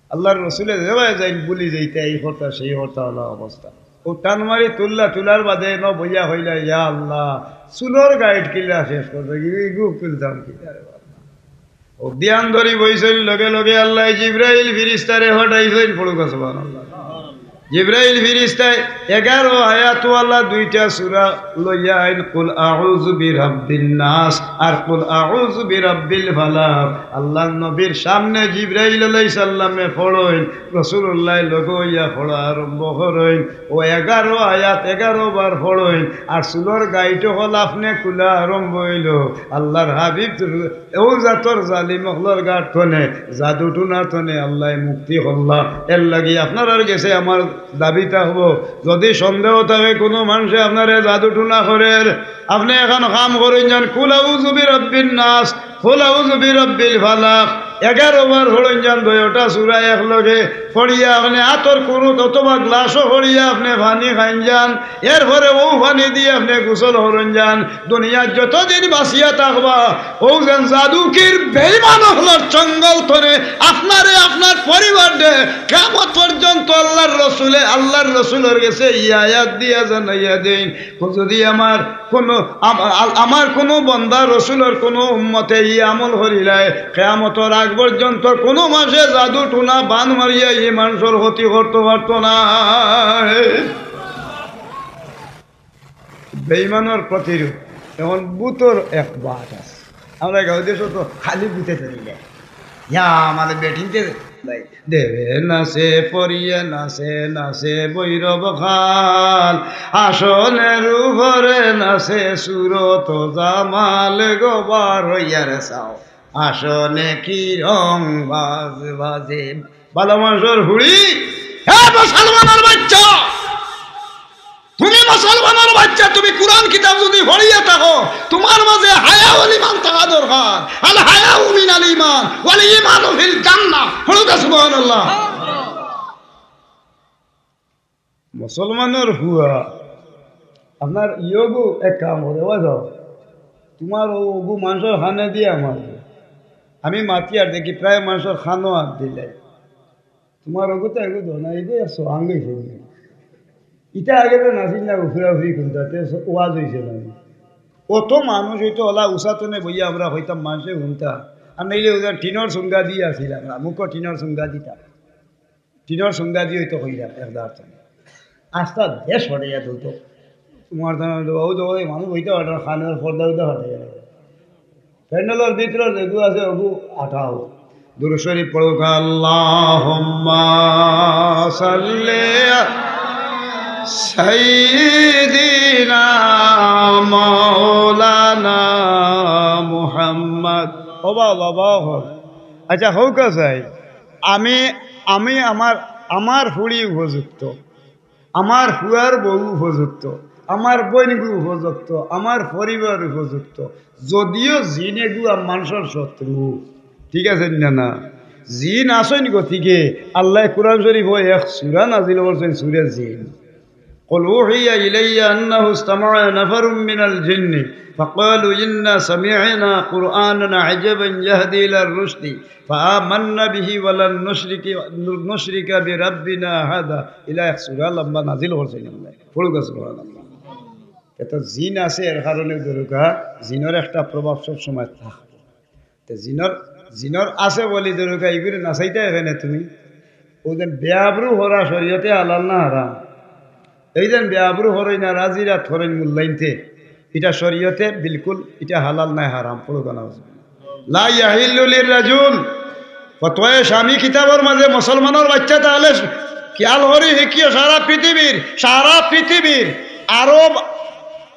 আল্লাহর রসুলে যেবায় যাইন বুলি যাইতা, এই হতা সেই হতা অলা অবস্থা। ও টান মারি তুললা, তুলার বাদে ন বইয়া কইলা, "ইয়া আল্লাহ, চুলর গাইট কিলা শেষ করতে গিয়ে ইগু তুলতাম কি রে বাবা?" ও ধ্যান ধরি বইছইন, লগে লগে আল্লাহ জিব্রাইল ফিরিস্তারে পাঠাইছইন, পড়ুক সুবহানাল্লাহ। জিব্রাইল ফিরিস্তায় এগারো আয়াতওয়ালা দুইটা সূরা লইয়া আইন, কুল আউযু বিরাব্বিন নাস আর কুল আউযু বিরাব্বিল ফালাক। আল্লাহর নবীর সামনে জিব্রাইল আলাইহিস সালামে পড়ইন, রাসূলুল্লাহ লগে অইয়া পড়া আরম্ভ করইন। ও এগারো আয়াত এগারো বার পড়ইন, আর চুলর গাইট অকল আপনে খুলা আরম্ভ অইলো। আল্লাহর হাবিব ও জাতর জালিম অকলর গার তনে, জাদু টুনা তনে আল্লাহ মুক্তি করলা। এর লাগি আপনারার গেছে আমার দাবি থাকবো, যদি সন্দেহ থাকে কোনো মানুষে আপনারে জাদু টুনা করের, আপনে এখন কাম করইন যান, কুল আউযু বিরাব্বিন নাস, কুল আউযু বিরাব্বিল ফালাক, এগারো বার পড়ইন যান, দুইটা সূরা একলগে পড়িয়া আপনে আতর কুরুত অথবা গ্লাসও পড়িয়া আপনে পানি খাইন যান, এরপরে ও পানি দিয়া আপনে গোসল করইন যান। দুনিয়াত যতদিন বাঁচিয়া থাকবা, ও যেন জাদুকির বেঈমান অকলর চঙ্গল তনে আপনারে, আপনার পরিবাররে, কিয়ামত পর্যন্ত আল্লাহর রসুলে, আল্লাহর রসুলর গেছে ই আয়াত দিয়া জানাইয়া দেইন। যদি আমার কোনো, আম-, আ-, আমার কোনো বন্দা রসুলর কোনো উম্মতে ই আমল করিলায়, কিয়ামতর আগ পর্যন্ত কোনো মাসে জাদু টুনা বান মারিয়া ই মানুষর ক্ষতি করতে পারতো না। বেঈমানর প্রতিরোধ। এখন ভূতর এক বাট আছে। আমরা গাঁও দেশো তো খালি ভূতে ধরিলে। ইয়া, আমাদের বেটিনতে দেবে নাচে, পড়িয়ে নাচে, নাচে ভৈরব খাল। আসনের উপরে নাচে সুরত জামাল, গো বার হইয়া রে চাও। আসনে কি রং বাজ বাজে। ভালা মানষর ফুড়ি, হে মুসলমানর বাইচ্চা, তুমি মুসলমানর বাইচ্চা, তুমি কুরআন কিতাব যুদি পড়িয়া থাকো, তুমার মাজে হায়াউল ইমান থাকা দরকার। আল হায়াউ মিনাল ইমান, ওয়াল ইমানু ফিল জান্নাহ। পড়ুক্কা সুবহানাল্লাহ। মুসলমানর ফুয়া, আপনার ইয়গু এক কাম করে, বুঝো? তুমার অগু মানষর কানে দিয়া আমার, আমি মাতি আর দেখি প্রায় মানষর কানো আত দিলে। তুমার অগু তো এগু দো না, এগু একশো আঙ্গুই ফেলি। ইটা আগে তো নাছিল না, উফরাউফরি কুনটা, তে স-, ওয়াজ হইছে না। অত মানুষ হইতো, ওলা উসাতনে বইয়া আমরা হইতাম, মানষে হুনতা। আর নাইলে ওদের টিনর সুঙ্গা দিয়া আছিল আমরা, মুখো টিনর সুঙ্গা দিতা। টিনর সুঙ্গা দিয়া হইতো কইরা, এক দাঁড় তো। আস্তা দেশ হটাইয়া তুলতো। তুমার তো না, ও তো ওই মানুষ হইতে পারে না, কানের পর্দা হইতে হটাইয়া। প্যান্ডেলর ভিতরে যেগু আছে, ওগু আটাও। দুরূদ শরীফ পড়ুক্কা, আল্লাহুম্মা সাল্লি সাইয়্যিদিনা মাওলানা মুহাম্মদ। ও বাবা, বাবা, হো। আচ্ছা, হউক্কা চাই। আমি, আমি আমার, আমার ফুড়ি উপযুক্ত। আমার ফুয়ার বউ উপযুক্ত, আমার বইনগু উপযুক্ত, আমার পরিবার উপযুক্ত। যদিও জিন এগু আম-, মানষর শত্রু, ঠিক আছে না? না, জিন আছইন গতিকে আল্লায় কুরআন শরীফো এক সূরা নাজিল করছইন, সূরা জিন। قل أوحي إلي أنه استمع نفر من الجن فقالوا إنا سمعنا قرآنا عجبا يهدي إلى الرشد فآمنا به ولن نشرك، نشرك بربنا أحدا। ইলা এক সূরা লম্বা নাজিল করছইন আল্লায়। পড়ুক্কা সুবহানাল্লাহ। এত জিন আছে, এর কারণে ধরুক্কা, জিনর একটা প্রভাব সব সময় থাকে। তে জিনর, জিনর আছে বলি ধরুক্কা, ইগুরে নাচাইতা এখানে তুমি। ও যেন বেআব্রু করা শরীয়তে হালাল না হারাম? এই যেন বেআব্রু করইন আর আজিরাত করইন মূল্যাইনতে, ইটা শরীয়তে বিলকুল ইটা হালাল নায়, হারাম। পড়ুক্কা না। লা ইয়াহিল্লু লির রাজুল, ফতোয়ায়ে শামী কিতাবর মাজে মুসলমানর বাইচ্চা তাহলে খেয়াল করি হিকিও, সারা পৃথিবীর, সারা পৃথিবীর আরব,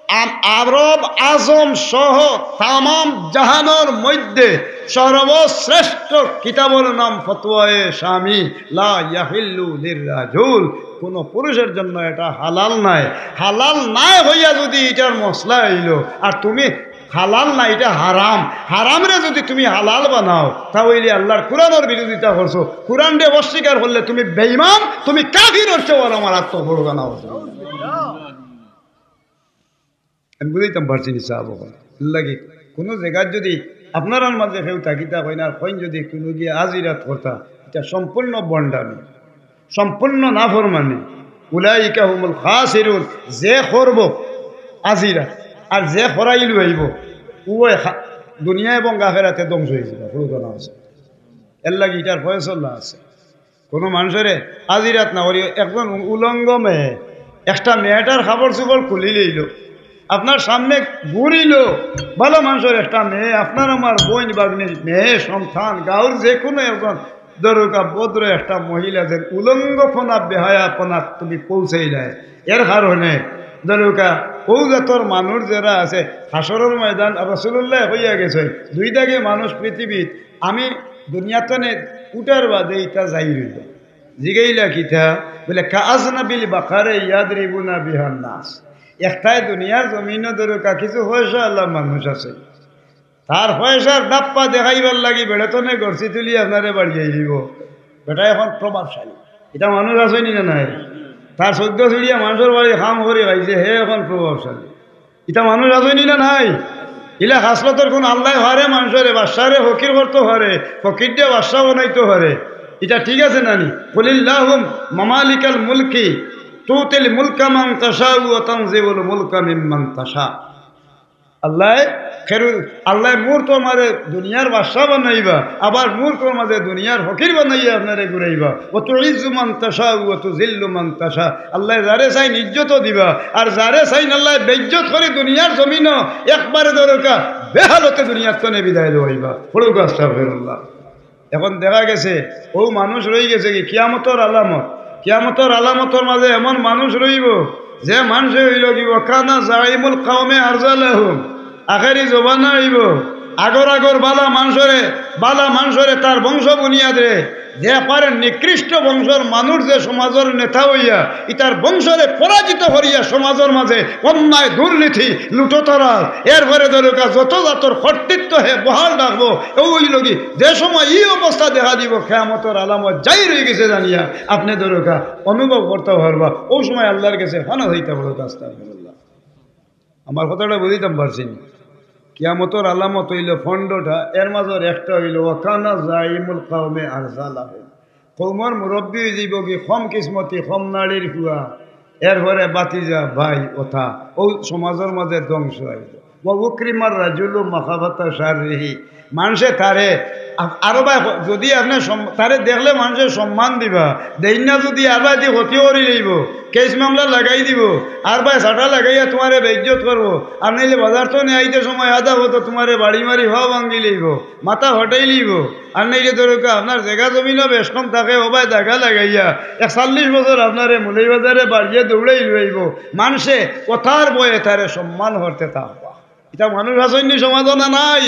আম-, আরব আজম সহ তামাম জাহানর মধ্যে সর্বশ্রেষ্ঠ কিতাবর নাম ফতোয়ায়ে শামী। লা ইয়াহিল্লু লির রাজুল, কোনো পুরুষের জন্য এটা হালাল নায়। হালাল নায় হইয়া যদি ইটার মসলা আইলো, আর তুমি হালাল না, ইটা হারাম, হারামরে যদি তুমি হালাল বানাও, তা অইলে আল্লাহর কুরআনর বিরোধিতা করছো। কুরআনরে অস্বীকার করলে তুমি বেঈমান, তুমি কাফির অইছো, আর আমার আত্ম বড় গানা অইছে। আমি বুঝাইতাম পারছি নি সাব অকল। এর লাগি কুনু জাগাত যুদি আপনারার মাজে কেউ থাকিতা কইন আর কইন যুদি কুনুগিয়ে আজিরাত করতা, ইটা সম্পূর্ণ ভন্ডামি, সম্পূর্ণ নাফরমানি। উলাইকা হুমুল খাসিরুন, যে করবো আজিরাত আর যে করাইল অইবো, উভয় খা-, দুনিয়া এবং আখেরাতে ধ্বংস অইযিবো। পড়ুক্কা না আছে। এর লাগি ইটার ফয়সলা আছে। কুনু মানষরে আজিরাত না করি, একজন উলঙ্গ মেয়ে, একটা মেয়েটার কাপড় চোপড় খুলি লইলো, আপনার সামনে ঘুরিলো, ভালা মানষর একটা মেয়ে, আপনার আমার বইন ভাগ্নির মেয়ে, সন্তান, গাঁওর যে কুনু একজন ধরুক্কা ভদ্র একটা মহিলা যে উলঙ্গপনা, বেহায়াপনা তুমি পৌঁছাইলায়, এর কারণে ধরুক্কা অউ জাতর মানুষ যেরা আছে, হাশরর ময়দান রাসূলুল্লায় কইয়া গেছইন, দুই দাগে মানুষ পৃথিবীত আমি দুনিয়াত থনে উঠার বাদে ইতা যাই রইল। জিগাইলা কিতা? বলে, "কাআজনাবিল বাকারে ইয়াদরিবুনা বিহান নাস।" একটায় দুনিয়ার জমিনো ধরুক্কা কিছু পয়সাআলা মানুষ আছে, তার পয়সার ডাপ্পা দেখাইবার লাগি বেড়াতনে গড়ছি তুলি আপনারে বাড়িয়ে দিব। বেটা এখন প্রভাবশালী। ইতা মানুষ আছইন নি না নাই? তার চৌদ্দ চুড়িয়া মানষর বাড়ি কাম করি খাইছে, হে এখন প্রভাবশালী। ইতা মানুষ আছইন নি না নাই? ইলা খাসলতর গুণ আল্লায় পারে মানষরে, বাদশারে ফকির করতো পারে, ফকিররে বাদশা বানাইতো পারে। ইতা ঠিক আছে না নি? কুলিল্লাহুম মামালিকাল মুলকি তুতিল মুলকা মান তাশাউ ওয়া তানজিউল মুলকা মিম্মান তাশা। আল্লায় খেরু আল্লায় মুহূর্তর মাঝে দুনিয়ার বাদশা বানাইবা, আবার মুহূর্তর মাঝে দুনিয়ার ফকির বানাইয়া আপনারে ঘুরাইবা। ওয়া তুইজ্জু মান তাশা ওয়া তুযিল্লু মান তাশা। আল্লায় যারে চাইন ইজ্জত দিবা, আর যারে চাইন আল্লায় বেইজ্জত করি দুনিয়ার জমিনো একবারে দরকা বেহালতে দুনিয়ার তনে বিদায় দেওয়াইবা। পড়ুক আস্তাগফিরুল্লাহ। এখন দেখা গেছে, অউ মানুষ রইগেছে কি কিয়ামতর আলামত। কিয়ামতর আলামতর মাঝে এমন মানুষ রইবো, যে মানষে অইলো কি, ওয়াকানা জাইমুল কওমে আরজালাহুম। আখেরি জমানা অইবো, আগর আগর বালা মানষরে, বালা মানষরে, তার বংশ বুনিয়াদরে, যে পারে নিকৃষ্ট বংশর মানুষ যে সমাজর নেতা অইয়া, ইতার বংশরে পরাজিত করিয়া সমাজর মাঝে অন্যায়, দুর্নীতি, লুটোতরাজ, এরপরে দরকা যত জাতর কর্তৃত্ব হে বহাল রাখবো। অউ অইলো কি, যে সময় ই অবস্থা দেখা দিবো, কিয়ামতর আলামত জাহির অইগেছে জানিয়া আপনে দরকা অনুভব করতা পারবা। অউ সময় আল্লার গেছে পানা চাইতা পারবা। আস্তাগফিরুল্লাহ। আমার কথাটা বুঝাইতাম পারছি নি? কিয়ামতর আলামত অইলো পনরোটা, এর মাঝর একটা অইলো ওয়াকানা জাইমুল কওমে আরজালাহুম। কওমর মুরব্বি অইযিবো কি কম কিসমতি, কম নাড়ির ফুয়া, এরপরে ভাতিজা, ভাই, ওতা, অউ সমাজর মাঝে ধ্বংস অইলো। ওয়া উকরিমার রাজুলু মাখাফাতা শাররিহি। মানষে তারে, আ-, আরো ভাই, যদি আপনে সম-, তারে দেখলে মানষে সম্মান দিবা, দেইন না যদি আর ভাই দি ক্ষতি করি লইবো, কেস মামলা লাগাই দিবো, আর ভাই সাটা লাগাইয়া তুমারে বেইজ্জত করবো, আর নাইলে বাজার তনে আইতে সময় আধা পথো তুমারে বাড়ি মারি ফা ভাঙ্গি লইবো, মাথা ফাটাই লইবো, আর নাইলে দরকা আপনার জাগা জমিনও বেশ কম থাকে, অউ ভাই দাগা লাগাইয়া এক চল্লিশ বছর আপনারে মৌলভীবাজারে বাড়িয়ে দৌড়াই লইবো। মানষে কথার বয়ে তারে সম্মান করতে থাকবা। ইতা মানুষ আছইন নি সমাজো না নাই?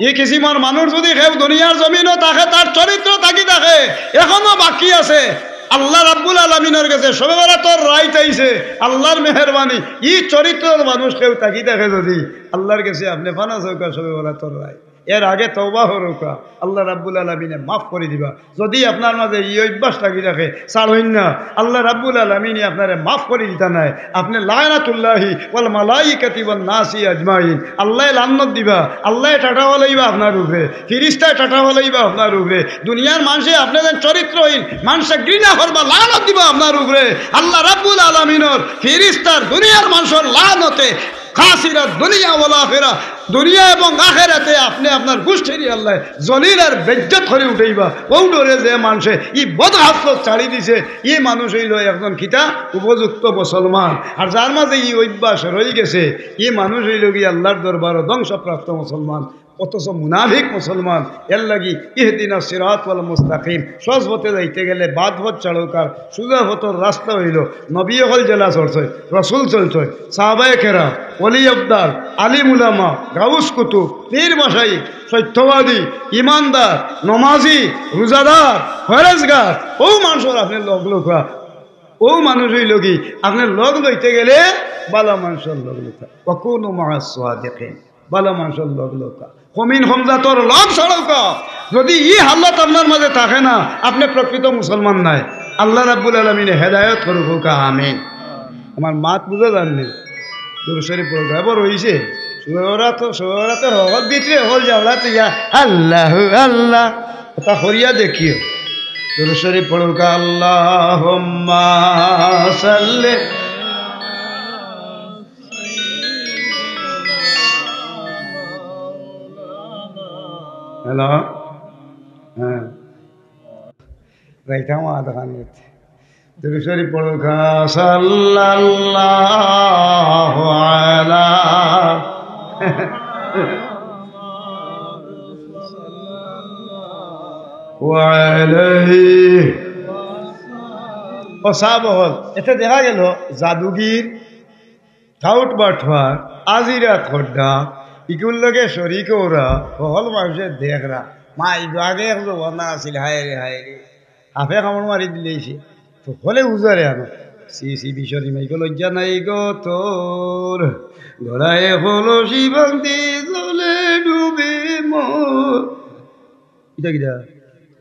ই কিসিমর মানুষ যদি কেউ দুনিয়ার জমিনো থাকে, তার চরিত্র থাকি থাকে, এখনো বাকি আছে। আল্লাহ রাব্বুল আলামিনর গেছে শবে বরাতর রাইত আইছে, আল্লাহর মেহেরবানি, ই চরিত্রর মানুষ কেউ থাকি থাকে যদি, আল্লাহর গেছে আপনে পানা চাউক্কা শবে বরাতর রাইত। এর আগে তওবা করউক্কা, আল্লাহ রাব্বুল আলামিনে মাফ করি দিবা। যদি আপনার মাঝে ই অভ্যাস লাগি থাকে, ছাড়ইন না। আল্লাহ রাব্বুল আলামিনে আপনারে মাফ করি দিতা নায়। আপনে লানাতুল্লাহি ওয়াল মালাইকাতি ওয়ান নাসি আজমাইন। আল্লায় লানত দিবা, আল্লায় টাটা ফালাইবা আপনার উপরে, ফিরিস্তায় টাটা ফালাইবা আপনার উপরে। দুনিয়ার মানষে আপনে যেন চরিত্রহীন, মানষে ঘৃণা করবা, লানত দিবা আপনার উপরে। আল্লাহ রাব্বুল আলামিনর ফিরিস্তার দুনিয়ার মানষর লানতে খাসিরা দুনিয়া ওয়াল আখিরা, দুনিয়া এবং আখেরাতে আপনে আপনার গুষ্টিরে আল্লায় জলিল আর বেইজ্জত করি উঠাইবা। অউ ডরে যে মানষে ই বদ খাসলত ছাড়ি দিছে, ই মানুষ অইলো একজন কিতা উপযুক্ত মুসলমান। আর যার মাঝে ই অভ্যাস রইগেছে, ই মানুষ অইলো গি আল্লাহর দরবারো ধ্বংসপ্রাপ্ত মুসলমান, অথচ মুনাফিক মুসলমান। এর লাগি ইহদিনাস সিরাতাল মুস্তাকিম, সহজ পথে যাইতে গেলে বাদ পথ ছাড়উক্কা, সুজা পথর রাস্তা অইলো নবী অকল যেলা চলছইন, রসুল চলছইন, সাহাবায়ে কেরাম, ওলি আবদাল, আলিম উলামা, গাউস কুতুব, পীর মাশাইখ, সত্যবাদী, ইমানদার, নমাজি, রোজাদার, পরেজগার, অউ মানষর আপনে লগ লউক্কা। অউ মানুষ অইলো গি, আপনে লগ লইতে গেলে বালা মানষর লগ লউক্কা। ওয়াকুনু মাআস সাদিকিন। বালা মানষর লগ লউক্কা, কমিন কমজাতর লগ ছাড়উক্কা। যদি ই হালত আপনার মাঝে থাকে না, আপনে প্রকৃত মুসলমান নায়। আল্লাহ রাব্বুল আলামিনে হেদায়েত করউক্কা, আমিন। আমার মাত বুঝা যার নি? দুরূদ শরীফ পড়উক্কা, এবার অইছে। শবে বরাত, শবে বরাতর হকল ভিতরে হকল যাওরা তো ইয়া আল্লাহু আল্লাহ, ওটা করিয়া দেখিও। দুরূদ শরীফ পড়উক্কা, আল্লাহুম্মা সাল্লি। হ্যালো? হ্যাঁ। যাইতাম আধা খানিক। দুরূদ শরীফ পড়উক্কা, সাল্লাল্লাহু আলা ওয়া আলাইহি। ও সাব অকল, এতে দেখা গেল জাদুগির, টাউট বাটপার, আজিরা খড্ডা, ইগুর লগে শরিক অওরা, হকল মানষে দেখরা। মা, ইগু আগে এক জমানা আছিল, হায় রে, হায় রে। হাফে কামড় মারি দিলে ইসে। তো হকলে উজারে আনো। সি সি বিশ্বরি মাইকো লজ্জা নাই গো তোর। গলায় কলসি বান্দি জলে ডুবে মর। ইটা কিতা?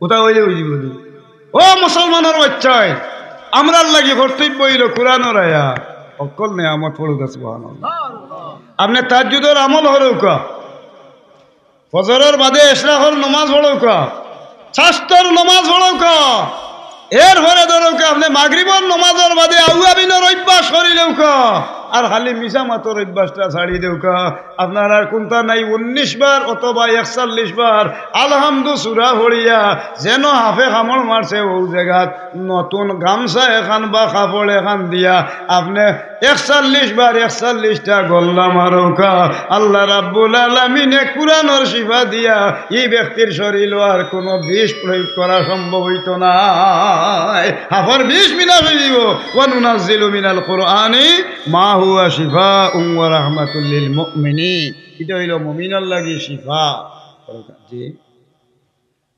ওটা অইলে অইযিবো নি? ও মুসলমানর বাচ্চায়, আমরার লাগি কর্তব্য অইলো কোরআনর আয়াত। হকল নিয়ামত পড়উক্কা, সুবহানাল্লাহ। আপনে তাহাজ্জুদর আমল করউক্কা, ফজরর বাদে ইশরাকর নমাজ পড়উক্কা, চাস্তর নমাজ পড়উক্কা, এরপরে ধরউক্কা আপনে মাগরিবর নমাজর বাদে আউয়াবিনর অভ্যাস করি লউকা, আর খালি মিছা মাতর অভ্যাসটা ছাড়ি দেউকা। আপনার আর কুনতা নাই, উনিশ বার অথবা একচল্লিশ বার আলহামদু সূরা পড়িয়া যেন হাফে কামড় মারছে, অউ জাগাত নতুন গামছা এখান বা কাপড় এখান দিয়া আপনে একচল্লিশ বার একচল্লিশটা গল্লা মারউকা। আল্লাহ রাব্বুল আলামিনে কুরআনর শিফা দিয়া ই ব্যক্তির শরীলো আর কুনু বিষ প্রয়োগ করা সম্ভব অইতো নায়। হাফর বিষ বিনাশ অই যিবো। ওয়া নুনাজ্জিলু মিনাল কুরআনি মা হুয়া শিফাউন ওয়া রাহমাতুল লিল মুমিনিন। ইটা অইলো মুমিনর লাগি শিফা। জি।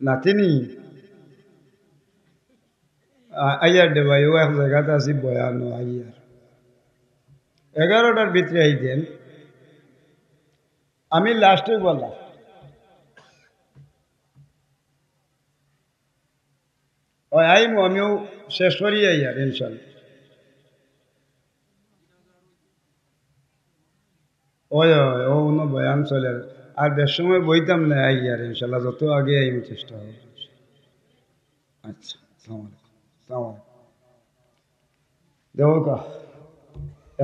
নাতিনি? আ-, আইয়ার দে ভাই, অউ এক জাগাত আছি বয়ানো আইয়ার। এগারোটার ভিতরে আই দেন। আমি লাস্টে বলা। ওই আইমু, আমিও শেষ করি আইয়ার ইনশাল্লাহ। ওই, ওই, ও অন্য বয়ান চলের। আর বেশ সময় বইতাম না, আইয়ার ইনশাল্লাহ, যত আগে আইমু চেষ্টা করবো। আচ্ছা, আসসালামু আলাইকুম। আসসালামু আলাইকুম। দেখউক্কা,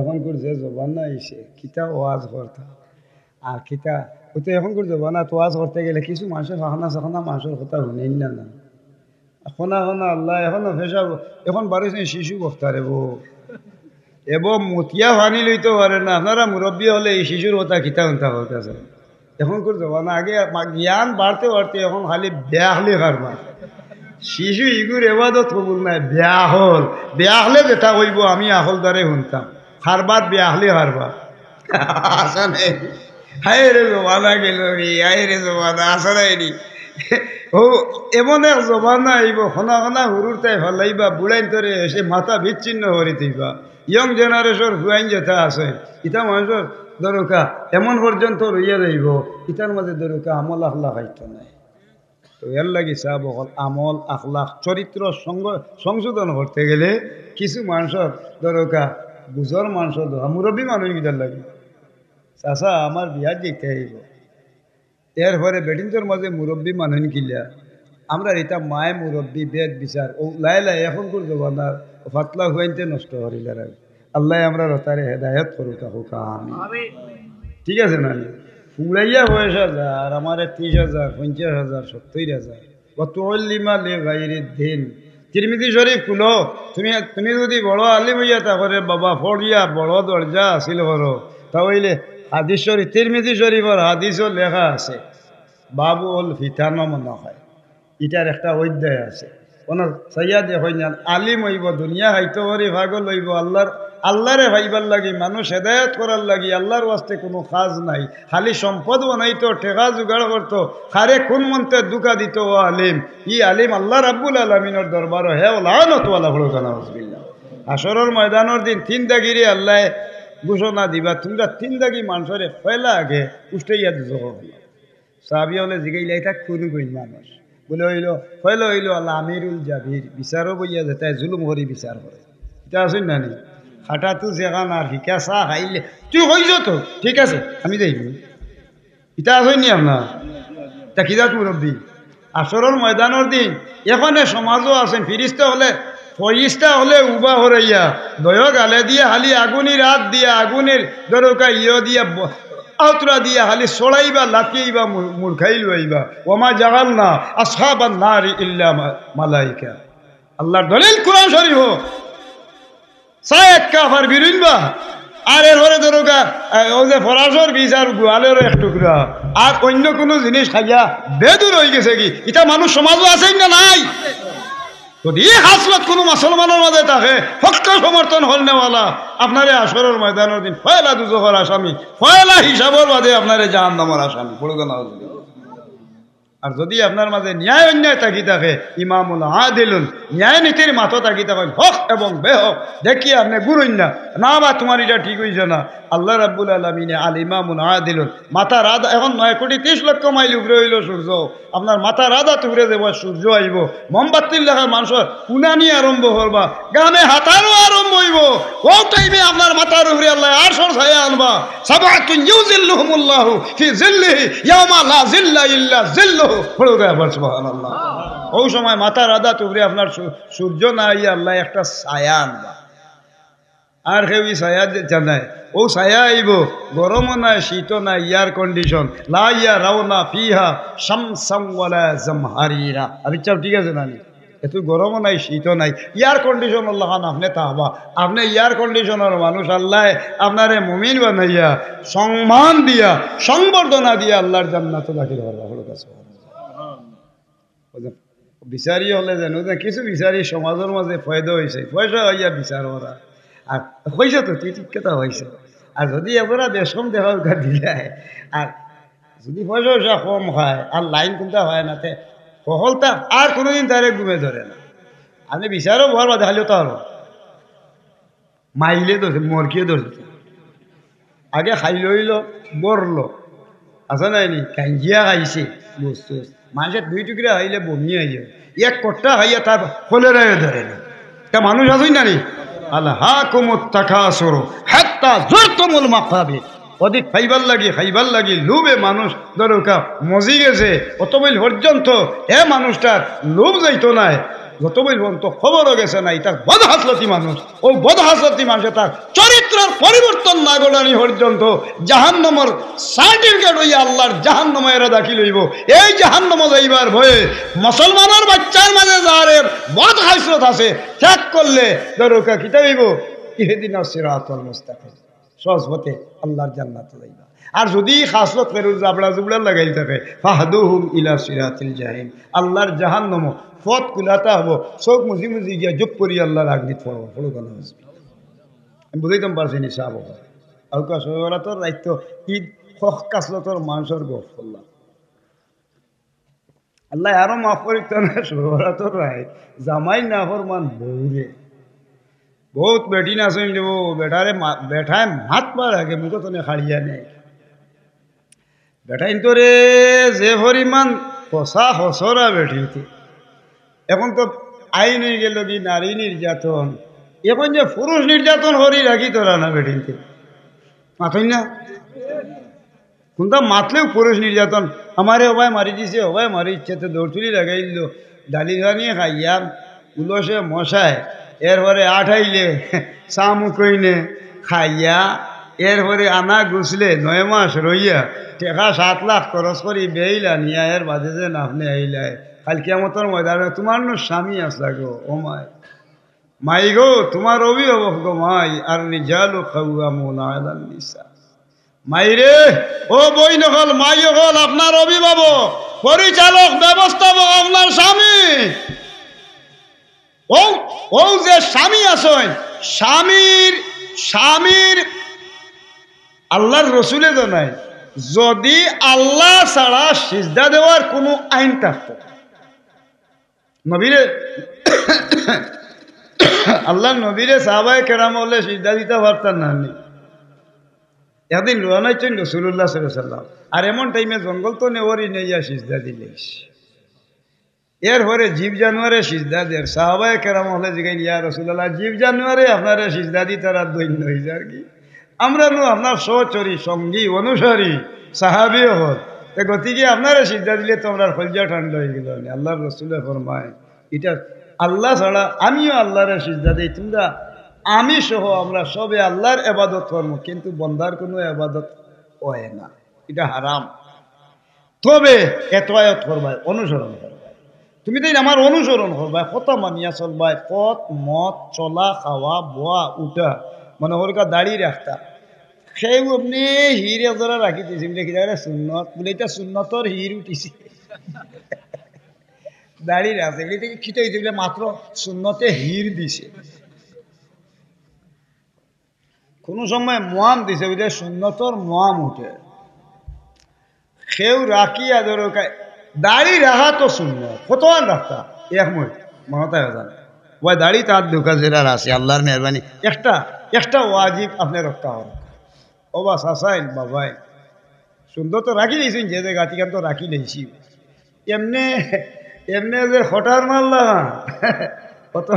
এখনকুর যে জমানা আইছে, কিতা ওয়াজ করতা, আর কিতা, অউ তো এখনকুর জমানাত ওয়াজ করতে গেলে কিছু মানষে ফাখনা সাখনা মানষর কথা হুনইন না, না। কনা কনা আল্লাহ, এখনো পেশাব, এখন বারইছে শিশু বক্তা রে বো। এবো মুতিয়া পানি লইতো পারে না। আপনারা মুরব্বি অকলে ই শিশুর কথা কিতা হুনতা পারতা চাইন? এখনকুর জমানা, আগে মা-, জ্ঞান বাড়তে বাড়তে এখন খালি বেআকলি কারবার। শিশু ইগুর এবাদত কবুল নায়, বেআকল। বেআকলে যেতা কইবো আমি আকলদারে হুনতাম। কারবার বেআকলি কারবার। হাছা নায়? হায় রে জমানা গেল রে, হায় রে জমানা, হাছা নায় নি? অউ এমন এক জমানা আইবো, কনা কনা হুরুর তাই ফালাইবা, বুড়াইন্তরে এসে মাথা বিচ্ছিন্ন করি দিবা। Young generation ফুয়াইন যেতা আছে, ইতা মানষর দরকা এমন পর্যন্ত রইয়া যাইবো, ইতার মাঝে দরকা আমল আখলাক আইতো নায়। তো এর লাগি সাব অকল আমল, আখলাক, চরিত্র সঙ্গ-, সংশোধন করতে গেলে কিছু মানষর দরকা, বুঝর মানষর দরকা, মুরব্বি মানুষ কিতার লাগি। চাচা, আমার বিয়াত যাইতে অইবো। এরপরে বেটিন্তর মাঝে মুরব্বি মানুষ কিলা? আমরার ইতা মায়ে মুরব্বি, বেদ বিচার, অউ লাই লাই এখনকুর জমানার ফাতলা ফুয়াইন্তে নষ্ট করিলার। আল্লায় আমরার অতারে হেদায়ত করুক, কউক্কা আমিন। ঠিক আছে না? ফুড়াইয়া পয়সা যার, আমারে ত্রিশ হাজার, পঞ্চাশ হাজার, সত্তইর হাজার। ওয়া তুআল্লিমা লি গাইরিদ দিন। তিরমিজি শরীফ খুলো, তুমি, তুমি যুদি বড় আলিম অইয়া থাকো রে বাবা, পড়িয়া বড় দরজা হাসিল করো, তা অইলে হাদিস শরীফ, তিরমিজি শরীফর হাদিসো লেখা আছে, বাবুল ফিতানো মনে হয়, ইটার একটা অধ্যায় আছে। অনো চাইয়া দেখইন, আলিম অইবো, দুনিয়া খাইতো করি পাগল অইবো, আল্লার, আল্লারে পাইবার লাগি, মানুষ হেদায়ত করার লাগি, আল্লার ওয়াস্তে কুনু কাজ নাই, খালি সম্পদ বানাইতো, টেকা জোগাড় করতো, কারে কুন মন্তে ধুকা দিতো, ও আলিম। ই আলিম আল্লাহ রাব্বুল আলামিনর দরবারো হে লানত ওয়ালা, পড়ুক্কা নাউজুবিল্লাহ। হাশরর ময়দানর দিন তিন দাগিরে আল্লায় ঘোষণা দিবা, তুমরা তিন দাগি মানষরে পয়লা আগে উঠাইয়া দুজখো ফালাও। সাহাবি অকলে জিগাইলা, ইতা কুন গুইন মানুষ? বুলে, অইলো, পয়লা অইলো আল আমিরুল জাবির, বিচারো বইয়া যেতায় জুলুম করি বিচার করে। ইতা আছইন না নি? খাটাতো যেখান আর হিকা চা খাইলে, তুই কইছ তো, ঠিক আছে, আমি যাইমু। ইতা আছইন নি আপনার? তা কি জাত মুরব্বি? হাশরর ময়দানর দিন, এখনে সমাজো আছইন, ফিরিস্তা অকলে ফিরিস্তা অকলে উবা হরাইয়া, দয় গালে দিয়া, খালি আগুনির আত দিয়া, আগুনির দরকা ইয় দিয়া, ব-, আউতরা দিয়া, খালি ছড়াইবা, লাথিয়াইবা, মুর-, মুরখাইল অইবা। ওয়া মা জাআলনা আসহাবান নারি ইল্লা মা-, মালাইকা। আল্লার দলিল কুরআন শরীফো। চায় এক কাপ আর বিরুইনবা, আর এরপরে দরকা, এ, অউ যে ফরাসর বিষ আর গোয়ালেরও এক টুকরা, আর অইন্য কুনু জিনিস খাইয়া বেদুর অইগেছে গি। ইতা মানুষ সমাজো আছইন না নাই? যুদি ই খাসলত কুনু মুসলমানর মাঝে থাকে, পক্কা সমর্থন করনেওয়ালা, আপনারে হাশরর ময়দানর দিন পয়লা দুজখর আসামি, পয়লা হিসাবর বাদে আপনারে জাহান্নামর আসামি। পড়ুক্কা নাউজুবিল্লাহ। আর যুদি আপনার মাঝে ন্যায় অন্যায় থাকি থাকে, ইমামুন আদিলুন, ন্যায় নীতির মাতো থাকি থাকে, হক এবং বেহক দেখিয়া আপনে ঘুরইন না, না বা তুমার ইটা ঠিক অইছে না। আল্লাহ রাব্বুল আলামিনে আল ইমামুন আদিলুন, মাথার আধা, এখন নয় কোটি ত্রিশ লক্ষ মাইল উপরে অইলো সূর্য, আপনার মাথার আধাত উপরে যেবা সূর্য আইবো, মোমবাতির লেখা মানষর উনানি আরম্ভ করবা, ঘামে হাতারও আরম্ভ অইবো। অউ টাইমে আপনার মাথার উপরে আল্লায় আরশর ছায়া আনবা। সাবাতুন ইউজিল্লুহুমুল্লাহু ফি জিল্লিহি ইয়াওমা লা জিল্লা ইল্লা জিল্লুহু। পড়ুক্কা আবার সুবহানাল্লাহ। অউ সময় মাথার আদাত উপরে আপনার সূ-, সূর্য না আইয়া আল্লায় একটা ছায়া আনবা। আর কেউ ই ছায়া দিতা নায়। অউ ছায়া আইবো, গরমও নাই, শীতও নাই, air condition। লা ইয়ারাউনা ফিহা শামসান ওয়ালা জামহারিরা। আমি চাও ঠিক আছে না নি? এত গরমও নাই, শীতও নাই, air condition অর লাখান আপনে থাকবা। আপনে air condition অর মানুষ, আল্লায় আপনারে মুমিন বানাইয়া, সম্মান দিয়া, সংবর্ধনা দিয়া আল্লার জান্নাতো দাখিল করবা। বলো কাছে। বুঝলেন? বিচারি অকলে যেন, বুঝলেন, কিছু বিচারি সমাজর মাঝে পয়দা অইছে, পয়সা অইয়া বিচার করা। আর কইছো তো, তুই ঠিক কথা কইছো। আর যদি এবারা বেশ কম দেখা উকা দিলায়, আর যদি পয়সা পয়সা কম খায়, আর লাইন কুনতা হয় না, তে হকলতা আর কুনুদিন তারে ঘুমে ধরে না। আপনে বিচারো বওয়ার বাদে খালি তো আরো মাইলে ধরছে, মরকিয়ে ধরছে। আগে খাইল অইল, বরলো। আছে নাই নি? গাঞ্জিয়া খাইছে, বুঝছস? মানুষে দুই টুকরা খাইলে বমি অই যায়। এক কট্টা খাইয়া তার কলেরায় ধরে না। তা মানুষ আছইন না নি? আলহাকুমুত তাকাসুরু হাত্তা যুরতুমুল মাকাবির। অধিক পাইবার লাগি, খাইবার লাগি লোভে মানুষ ধরুকা মজি গেছে। অতবইল পর্যন্ত এ মানুষটার লোভ যাইতো নায়, যতবইল পর্যন্ত কবরো গেছে না। ইটা বদহাসলতি মানুষ। অউ বদহাসলতি মানুষে তার চরিত্রর পরিবর্তন না ঘটানি পর্যন্ত জাহান্নামর certificate অইয়া আল্লার জাহান্নামো এরা দাখিল অইবো। এই জাহান্নামো যাইবার ভয়ে মুসলমানর বাচ্চার মাঝে যার এর বদহাসলত আছে, ত্যাগ করলে ধরুকা কিতা অইবো? ইহদিনাস সিরাতাল মুস্তাকিম। সহজ পথে আল্লার জান্নাতো যাইবা। আর যদি খাসলত ফেরুর জাবড়া জুবড়া লাগাইল থাকে, ফাহদুহুম ইলা সিরাতিল জাহিম, আল্লার জাহান্নামো পথ খুলা থাকবো, চউখ মুজি মুজি গিয়া জুপ করি আল্লার আগ্নিত পড়বো। পড়ো কেন? আমি বুঝাইতাম পারছি নি সাব? আউকা শবে বরাতর রাইত তো ইদ, হক খাসলতর মানুষর গফ করলাম। আল্লায় আরো মাফ করিতা না, শবে বরাতর রাইত জামাই নাফরমান বউরে। বউত বেটিন আছইন রে, বেটারে মা-, বেটায় মাতবার আগে মুখো তনে খাড়িয়া নেয়। বেটাইন তো রে যে পরিমাণ কষা হসরা বেটিনতে। এখন তো আইন অইগেলো কি নারী নির্যাতন, এখন যে পুরুষ নির্যাতন করি রাখি তোরা না বেটিনতে। মাতইন না? কুনতা মাতলেউ পুরুষ নির্যাতন, আমারে ওবায় মারি দিছে, ওবায় মারি দিছে, তে দৌড় তুলি লাগাই দিল। ডালি পানি খাইয়া, উলসে মশায়, এরপরে আঠাইলে, চা মুখইনে খাইয়া, এরপরে আনা গুছলে, নয় মাস রইয়া, টেকা সাত লাখ খরচ করি বেইল আনিয়া, এর বাদে যে আপনে আইলায়, কাইল কিয়ামতর ময়দানে তুমার নু স্বামী আছলা গো, ও মাই। মাই গো, তুমার অভিভাবক গো মাই, আর রিজালু কাওয়ামুনা আলান নিসা। মাইরে, ও বইন অকল, মাই অকল, আপনার অভিভাবক, পরিচালক, ব্যবস্থাপক আপনার স্বামী। অউ, অউ যে স্বামী আছইন, স্বামীর, স্বামীর আল্লার রসুলে জানায়, যদি আল্লা ছাড়া সিজদা দেওয়ার কুনু আইন থাকতো, নবীরে, আল্লার নবীরে সাহাবায়ে কেরাম অকলে সিজদা দিতা পারতা না নি। একদিন রওয়ানা অইছইন রাসুলুল্লাহ সাল্লাল্লাহু আলাইহি ওয়াসাল্লাম, আর এমন টাইমে জঙ্গল তনে অরি নেইয়া সিজদা দিলাইছে। এরপরে জীব জানোয়ারে সিজদা দের। সাহাবায়ে কেরাম অকলে জিগাইন, ইয়া রাসুলাল্লাহ, জীব জানোয়ারে আপনারে সিজদা দিতারা ধন্য অই যার কি? আমরা নু আপনার সহচরী, সঙ্গী, অনুসারী, সাহাবী অকল। তে গতিকে আপনারে সিজদা দিলে তো আমরার কলিজা ঠান্ডা অইগেলো নে। আল্লার রসুলে ফরমায়, ইটা আল্লা ছাড়া আমিও আল্লারে সিজদা দেই, তুমরা আমি সহ আমরা সবে আল্লার এবাদত করমু, কিন্তু বন্দার কুনু এবাদত অয় না, ইটা হারাম। তবে এতাআত করবায়, অনুসরণ করবায়। তুমি তাইন আমার অনুসরণ করবায়, কথা মানিয়া চলবায়, পথ, মত, চলা, খাওয়া, বওয়া, উঠা, মনে করউক্কা দাড়ি রাখতা। কেউ এমনে হির এক জোড়া রাখি দিছে, বুলে কিতা, ইটা সুন্নত, বুলে ইটা সুন্নতর হির উঠিছে। দাড়ি রাখছে, বুলে ইটা কিতা অইছে, বুলে মাত্র সুন্নতে হির দিছে। কুনু সময় মোয়াম দিছে, বুলে সুন্নতর মোয়াম উঠে। কেউ রাখিয়া ধরো কা-, দাড়ি রাখা তো সুন্নত, কতখান রাখতা? এক মিনিট, মনে থাকে জানে। ওই দাড়ি তার দুকা জেরার আছে, আল্লার মেহেরবানি। একটা, একটা ওয়াজিব আপনে রক্ষা করো। ও বা চাচাইন, বাবাইন, সুন্দর তো রাখি দিয়েছেন যে জায়গা, ঠিক তো রাখি দিয়েছি। এমনে, এমনে যে খটার মারলা, অত,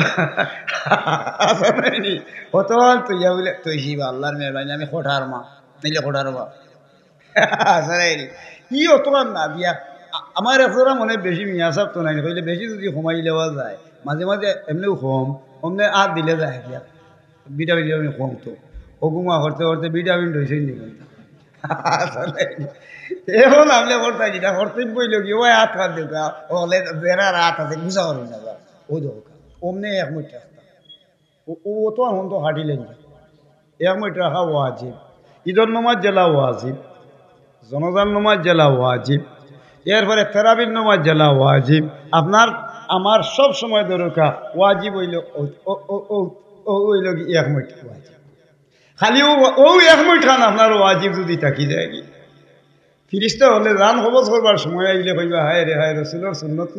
আছে নাই নি? অত আর তুই যা বুলে, তুই শিব আল্লার মেহেরবানি, আমি খটার মা, নিলে খটার মা। আছে নাই নি? ই অত আর না দিয়া, আ-, আমার একজোড়া মনে বেশি মিয়া সাব তো নাই, কইলে বেশি যদি কমাই দেওয়া যায়, মাঝে মাঝে এমনেও কম, অমনে আর দিলে যায় গিয়া। ভিটামিন ভিটামিন কম তো। অগু মা করতে করতে ভিটামিন রইছে নি কোনটা? আসলে এখন আপনি করতে কিতা কর্তব্য অইল কি, ওই হাত খান দেউকা, অকলে বেড়ার হাত আছে, গুছা করুন না বা। ওই দেখো, অমনে এক মুঠ রাখতা। ও, ও তো এখন তো হাঁটিলেন না। এক মুঠ রাখা ওয়াজিব। ইদর নমাজ যেলা ওয়াজিব, জনাজার নমাজ যেলা ওয়াজিব, এরপরে তেরাবির নমাজ যেলা ওয়াজিব। আপনার আমার সব সময় দরকার ওয়াজিব অইল ও, ও, ও, ও, ও অইল কি এক মুঠ ওয়াজিব। খালি ও, ও এক মুঠ খান আপনার ওয়াজিব যদি থাকি যায় কি, ফিরিস্তা অকলে জান কবজ করবার সময় আইলে কইবা, "হায় রে হায়, রসুলর সুন্নত।"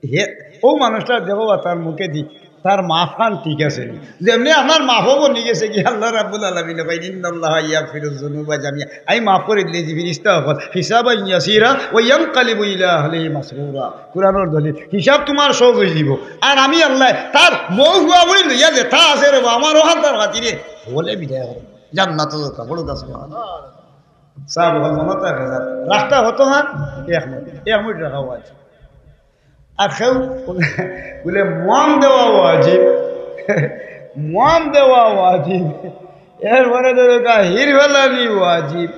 হে, ও মানুষটা দেখো বা তার মুখে দি, তার মাফ খান ঠিক আছে নি? যেমনি আপনার মাফও বনি গেছে কি, আল্লাহ রাব্বুল আলামিন কইন, "ইন্নাল্লাহা ইয়াগফিরুয যুনুবা জামিআ।" আমি মাফ করি দিলে যে ফিরিস্তা অকল, "হিসাবান ইয়াসীরা ওয়া ইয়ানকালিবু ইলা আহলিহি মাসরুরা।" কোরআনর দলিল, হিসাব তোমার সহজ অই যিবো। আর আমি আল্লাহ তার বউ হুয়া বুড়ি লইয়া যেতা আছে রে বা, আমার ওখান তার খাতিরে বলে বিদায় করো, জান্নাত তো কাপড় গাছ। সাব অকল মনে থাকে যার। রাখতা কত খান? এক মুঠ। এক মুঠ রাখা ওয়াজিব। আর কেউ বলে মোয়াম দেওয়া ওয়াজিব, মোয়াম দেওয়া ওয়াজিব, এরপরে দরকার হির ফেলানি ওয়াজিব,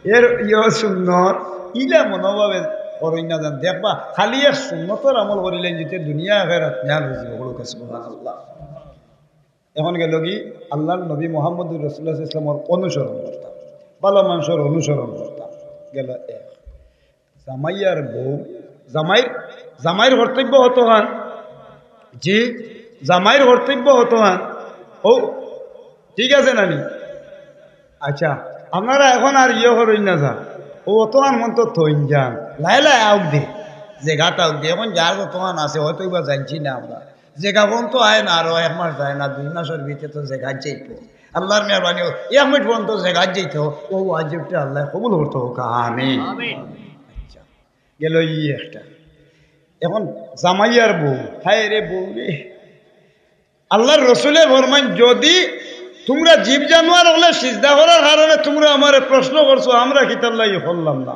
এর ইয়ে সুন্নত, ইলা মনোভাবে করইন না যান। দেখবা, খালি এক সুন্নতর আমল করিলেন, যেতে দুনিয়া আখেরাত নিয়াল অই যিবো। বলো, সুবহানাল্লাহ। এখন গেল কি আল্লাহর নবী মুহাম্মদুর রাসূলুল্লাহ সাল্লাল্লাহু আলাইহি ওয়াসাল্লামর অনুসরণ করতাম, ভালা মানষর অনুসরণ করতাম। গেল এক। জামাইয়ার বউ, জামাইর, জামাইর কর্তব্য কত খান? জি, জামাইর কর্তব্য কত খান? ও, ঠিক আছে নানি? আচ্ছা, আপনারা এখন আর ইয়ে করইন না যা, ও অত খান মন তো থইন যান, লাই লাই আউক দে, জেগাত আউক দে। এখন যার যত খান আছে, হয়তো ইবা জানছি না আমরা। জেগা পর্যন্ত আয় না, আরো এক মাস যায় না, দুই মাসর ভিতরে তো জেগা যাইবো। আল্লাহর মেহরবানি, এক মিনিট পর্যন্ত জেগা যাইতো, ও ওয়াজিবটা আল্লাহ কবুল করতো হোক, আমিন। আমিন। আচ্ছা, গেল ই একটা। এখন জামাইয়ার বউ, হায় রে বউ রে, আল্লাহর রসুলে ফরমাইন, যদি তুমরা জীব জানোয়ার অকলে সিজদা করার কারণে তুমরা আমারে প্রশ্ন করছো, আমরা কিতার লাগি করলাম না?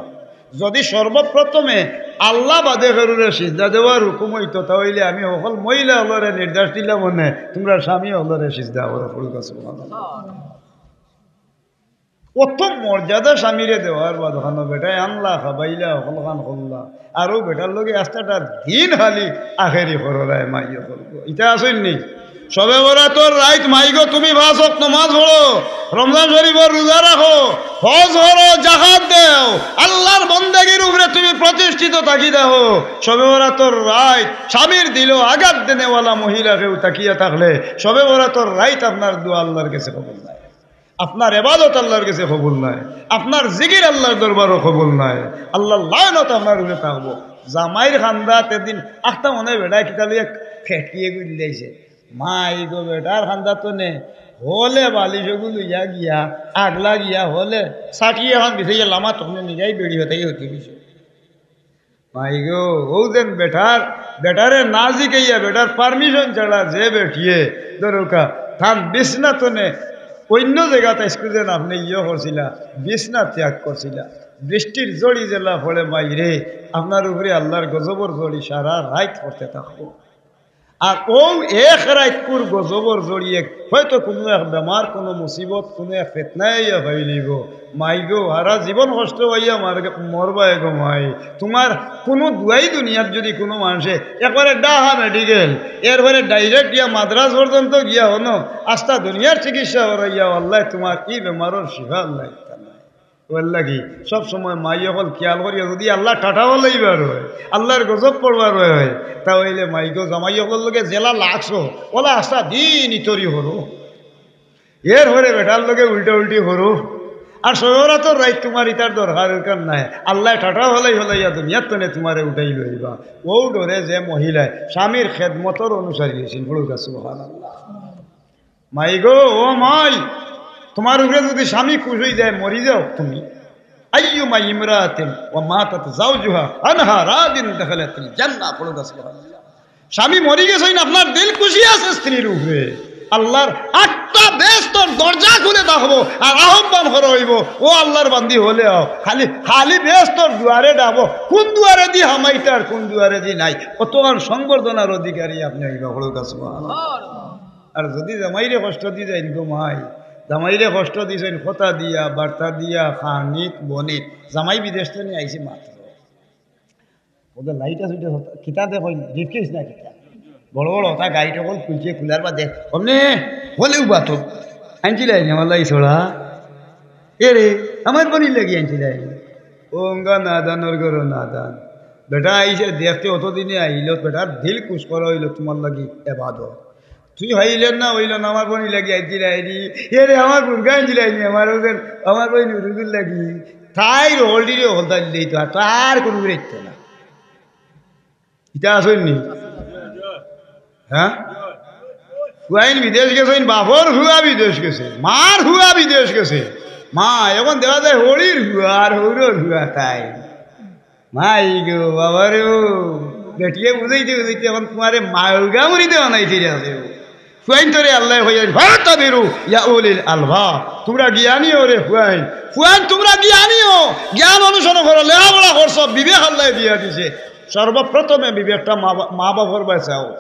যদি সর্বপ্রথমে আল্লাহ বাদে কেউরে সিজদা দেওয়ার হুকুম অইতো, তা অইলে আমি হকল মহিলা অকলরে নির্দেশ দিলাম অনে, তুমরা স্বামী অকলরে সিজদা করো। পড়ুক্কা সুবহানাল্লাহ। অত মর্যাদা স্বামীরে দেওয়ার বাদ খানো বেটায় আনলা, খাবাইলা, হকল খান করলা, আর ও বেটার লগে আস্তাটা দিন খালি আখেরি কররায় মাইয়ে করবো। ইতা আছইন নি? শবে বরাতর রাইত মাইগো তুমি পাঁচ ওয়াক্ত নমাজ পড়ো, রমজান শরীফর রোজা রাখো, হজ করো, জাকাত দেও, আল্লাহর বন্দেগীর উপরে তুমি প্রতিষ্ঠিত থাকি দেখো। শবে বরাতর রাইত স্বামীর দিলো আঘাত দেনেওয়ালা মহিলা কেউ তাকিয়া থাকলে শবে বরাতর রাইত আপনার দোয়া আল্লাহর গেছে কবুল নায়। আপনার এবাদত আল্লাহর গেছে কবুল নায়, আপনার জিকির আল্লাহর দরবারো কবুল নায়, আল্লাহর লানত আপনার উপরে থাকবো। জামাইর কান্দাত এদিন আখতা মনে বেটায় কিতা লইয়া খেটকিয়ে গুলি দিছে। মাইগো বেটার কান্দাত তো নে, হলে বালিশ ওগু লইয়া গিয়া, আগলা গিয়া হলে, সাটিয়ে খান দিছে, ইয়া লামা তখন নিজেই বেড়ি হতাই হতে দিছে। মাইগো, ও যেন বেটার, বেটারে না জিকাইয়া, বেটার permission ছাড়া যে বেটিয়ে, ধরুক্কা, তান বিছনা তনে অইন্য জেগাত আইজকু যেন আপনে ইয়ে করছিলা, বিছনা ত্যাগ করছিলা। বৃষ্টির জড়ি যেলা পড়ে মাইরে, আপনার উপরে আল্লাহর গজবর জড়ি সারা রাইত পড়তে থাকবো। আর ও এক রাইতকুর গজবর জড়িয়ে হয়তো কুনু এক বেমার, কুনু মুসিবত, কুনু এক ফিতনায় ইয়া পাইলিবো। মাইগো, হারা জীবন কষ্ট পাইয়া মার-, মরবায় গো মাই। তুমার কুনু দোয়াই দুনিয়াত যদি কুনু মানষে একবারে ঢাকা মেডিকেল, এরপরে direct ইয়া মাদ্রাজ পর্যন্ত গিয়া হনো, আস্তা দুনিয়ার চিকিৎসা করাইয়া, আল্লায় তুমার ই বেমারর শিফা আল্লায় দিতা নায়। ওর লাগি সব সময় মাই অকল খিয়াল করিও, যদি আল্লাহ টাটা ফালাইবার অয়, আল্লাহর গজব পড়বার অয়, তা অইলে মাইগো জামাই অকলর লগে যেলা লাগছো, অলা আস্তা দিন ইতরি করো। এরপরে বেটার লগে উল্টা উল্টি করো। আর শবে বরাতর রাইত তুমার ইতার দরকার, দরকার নাই। আল্লায় টাটা ফালাই ফালাইয়া দুনিয়ার তনে তুমারে উঠাই লইবা। ও ডরে যে মহিলায় স্বামীর খেদমতর অনুসারী অইছিল, পড়ুক্কা সুবহানাল্লাহ। মাইগো, ও মাই, তুমার উপরে যদি স্বামী খুশ অই যায়, মরি যাও তুমি। আইয়ুমা ইমরাতিন ওয়া মাতাত যাওজুহা আনহা রাদিন দাখালাতিল জান্নাহ, পড়ুক্কা সুবহানাল্লাহ। স্বামী মরি গেছইন, আপনার দিল খুশি আছে স্ত্রীর উপরে, আল্লাহর আটটা বেহেস্তর দরজা খুলে থাকবো, আর আহ্বান করা অইবো, "ও আল্লাহর বান্দি, হলে আও।" খালি, খালি বেহেস্তর দুয়ারে ডাকবো, কোন দুয়ারে দি হামাইতার, কোন দুয়ারে দি নাই, অতখান সংবর্ধনার অধিকারী আপনে অইবা। পড়ুক্কা সুবহানাল্লাহ। আর যদি জামাইরে কষ্ট দি যাইন গো মাই, জামাইরে কষ্ট দিছইন কথা দিয়া, বার্তা দিয়া, খানিত বনিত, জামাই বিদেশ থনে আইছে মাত্র, ওদের লাইট আছে, ওইটা কিতা দেখো, ব্রিফকেস না কিতা? বড় বড় ওটা গাড়িটা বল খুলছে, খুলার বাদে, "অমনে, হলে উবা তো।" আনছিলাইনি আমার লাগি ছোড়া। এ রে, আমার বইনর লাগি আনছিলাইনি। ও অঙ্গা নাদান, ওর ঘরো নাদান। বেটা আইছে দেখতে, অতদিনে আইল, বেটার দিল খুশ করা অইল তুমার লাগি এবাদত। তুই হইলেন না, হইল না, আমার বইনর লাগি আনছিলাইনি। এ রে, আমার গুরগা আনছিলাইনি, আমার ওদের, আমার বইন উরুগুর লাগি। তাই রোল দিলে হলদা দিলেই তো, আর তো আর কোনো বেরোইতো না। ইটা আসল নি? হ্যাঁ? ফুয়াইন বিদেশ গেছইন, বাপর ফুয়া বিদেশ গেছে, মার ফুয়া বিদেশ গেছে। মা, এখন দেখা যায় হরির ফুয়া আর হৌরর ফুয়া তাই। মাই গো, বাবা রে ও, বেটিয়ে বুঝাইতে বুঝাইতে এখন তুমারে মাউগা মুড়ি দেওয়া নাই ফিরে আছে। ফুয়াইন তোরে আল্লাহ কইয়া, "ফাতাবিরু ইয়া উলিল আলবাব।" তুমরা জ্ঞানী অও রে ফুয়াইন। ফুয়াইন তুমরা জ্ঞানী অও, জ্ঞান অনুসরণ করো, লেখাপড়া করছো, বিবেক আল্লাহ দিয়া দিছে। সর্বপ্রথমে বিবেকটা মা বা-, মা বাপর বায় চাও।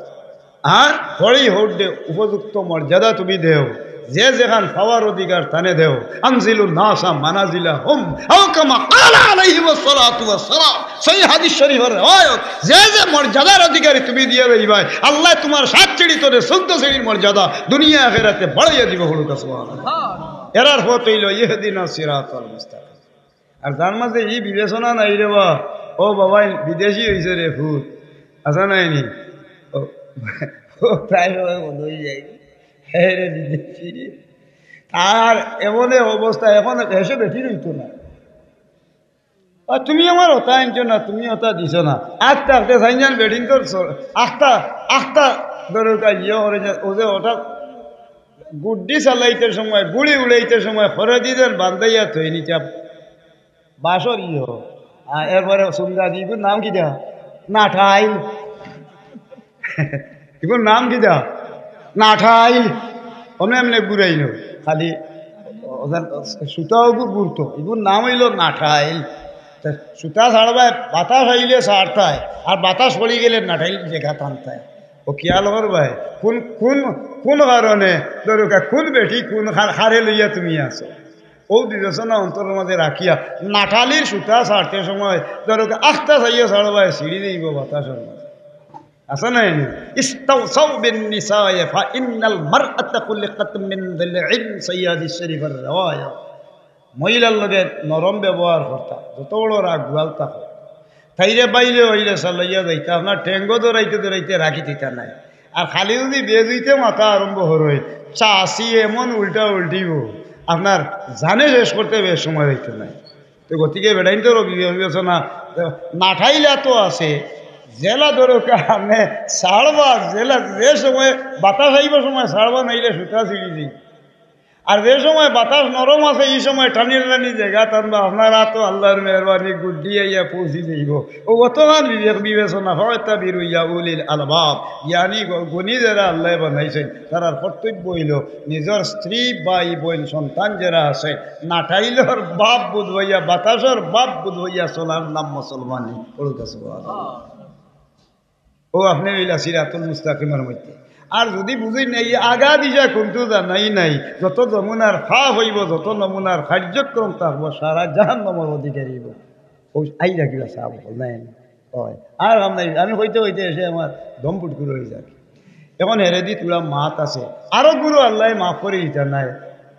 আর হরি হৌডে উপযুক্ত মর্যাদা তুমি দেও। যে যেখান পাওয়ার অধিকার তানে দেও। আনজিলুন নাসা মানাজিলাহুম। আও কামা ক্বালা আলাইহিস সালাতু ওয়াস সালাম। সহিহ হাদিস শরীফর রেওয়ায়াত। যে যে মর্যাদার অধিকারী তুমি দিয়া যাইবায়, আল্লায় তুমার সাত সিঁড়ি তনে চৌদ্দ সিঁড়ির মর্যাদা দুনিয়া আখেরাতে বাড়াইয়া দিবো, পড়ুক্কা সুবহানাল্লাহ। এরার পথ অইল ইহদিনাস সিরাতাল মুস্তাকিম। আর যার মাঝে ই বিবেচনা নাই রে বা, ও বাবা, বিদেশি অইছে রে ফুত, আছে নাই নি? ও, ও প্রায় সময় বন্ধ অই যায়। হ্যাঁ রে, বিদেশি রে। তার এমন এক অবস্থা, এখন এসে বেটি রইতো না। আর তুমি আমার ওটা আনছো না, তুমি ওটা দিছো না। আখতা আখতে সাইনজান বেটিন তোর স-, আখতা, আখতা ধরো কা ইয়ে করে যে, ও যে ওটা গুড্ডি চালাইতে সময়, গুড়ি উড়াইতে সময়, খরে দিদের বান্ধাইয়া থই নিচা বাসর ইয়ে। আর এরপরে সুন্দর ইগুর নাম কিতা? নাঠাইল। ইগুর নাম কিতা? নাঠাইল। অমনে এমনে ঘুরাইল। খালি ওজন সুতাও গু-, ঘুরতো। ইগুর নাম অইল নাঠাইল। তে সুতা ছাড়বায়, বাতাস আইলে ছাড়তায়, আর বাতাস পড়ি গেলে নাঠাইল জাগা টানতায়। ও খিয়াল করবায়, কোন, কোন, কোন কারণে, ধরো কা, কোন বেটি, কোন কার-, কারে লইয়া তুমি আছো? ও বিবেচনা অন্তরর মাঝে রাখিয়া, নাঠাইলর সুতা ছাড়তে সময়, ধরো কা, আখতা চাইয়া ছাড়বায়, ছিড়ি যাইবো বাতাসর মাঝে। আছে না এনে? ইস্তাউসাউ বিন নিসায়ে ফা ইন্নাল মারআতা খুলিকাত মিন দিলইন, সহিহ হাদিস শরীফর রেওয়ায়াত। মহিলার লগে নরম ব্যবহার করতা, যত বড় রাগ গুয়াল থাকো। তাইরে বাইরে অইলে চালাইয়া যাইতা, আপনার ঠেঙ্গো ধরাইতে ধরাইতে রাখি দিতা নাই। আর খালি যদি বেজুইতে মাথা আরম্ভ হরই, চাষি এমন উল্টা উল্টিব, আপনার জানে শেষ করতে বেশ সময় হইতো নাই। তো গতিকে বেটাইন তো রবি বিবেচনা, নাঠাইলা তো আছে, জেলা ধরো কা আপনে ছাড়বা, জেলা যে সময় বাতাস আইবার সময় ছাড়বা, নাইলে সুতা ছিড়ি যাইব। আর যে সময় বাতাস নরম আছে, ই সময় টানি টানি জাগা টানবা, আপনার তো আল্লাহর মেহেরবানি গুড্ডি আইয়া পৌঁছি যাইব। ও অতখান বিবেক বিবেচনা, ফাতাবিরু ইয়া উলিল আলবাব, জ্ঞানী গ-, গুণী যারা আল্লাহ বানাইছেন, তারার কর্তব্য অইল নিজর স্ত্রী, ভাই, বইন, সন্তান যারা আছে, নাঠাইলর বাপ বুধ হইয়া, বাতাসর বাপ বুধ হইয়া চলার নাম মুসলমানি। পড়ুক্কা সুবহানাল্লাহ। ও আপনে অইলা সিরাতুল মুস্তাকিমর মধ্যে। আর যদি বুঝইন না, ই আগা দিশা কুনটু জানাই নাই, যত নমুনার ফাফ অইব, যত নমুনার কার্যক্রম থাকবো, সারা জাহান্নামর অধিকারী অইব। ও আই রাখিবা সাহেব, নাই, নাই। অয়। আর কাম নাই, আমি কইতে কইতে এসে আমার দম ফুটকুর অই যায়। এখন হেরেদি তুলা মাত আছে, আরো গুরু আল্লাহ মাফ করি দিতা নাই।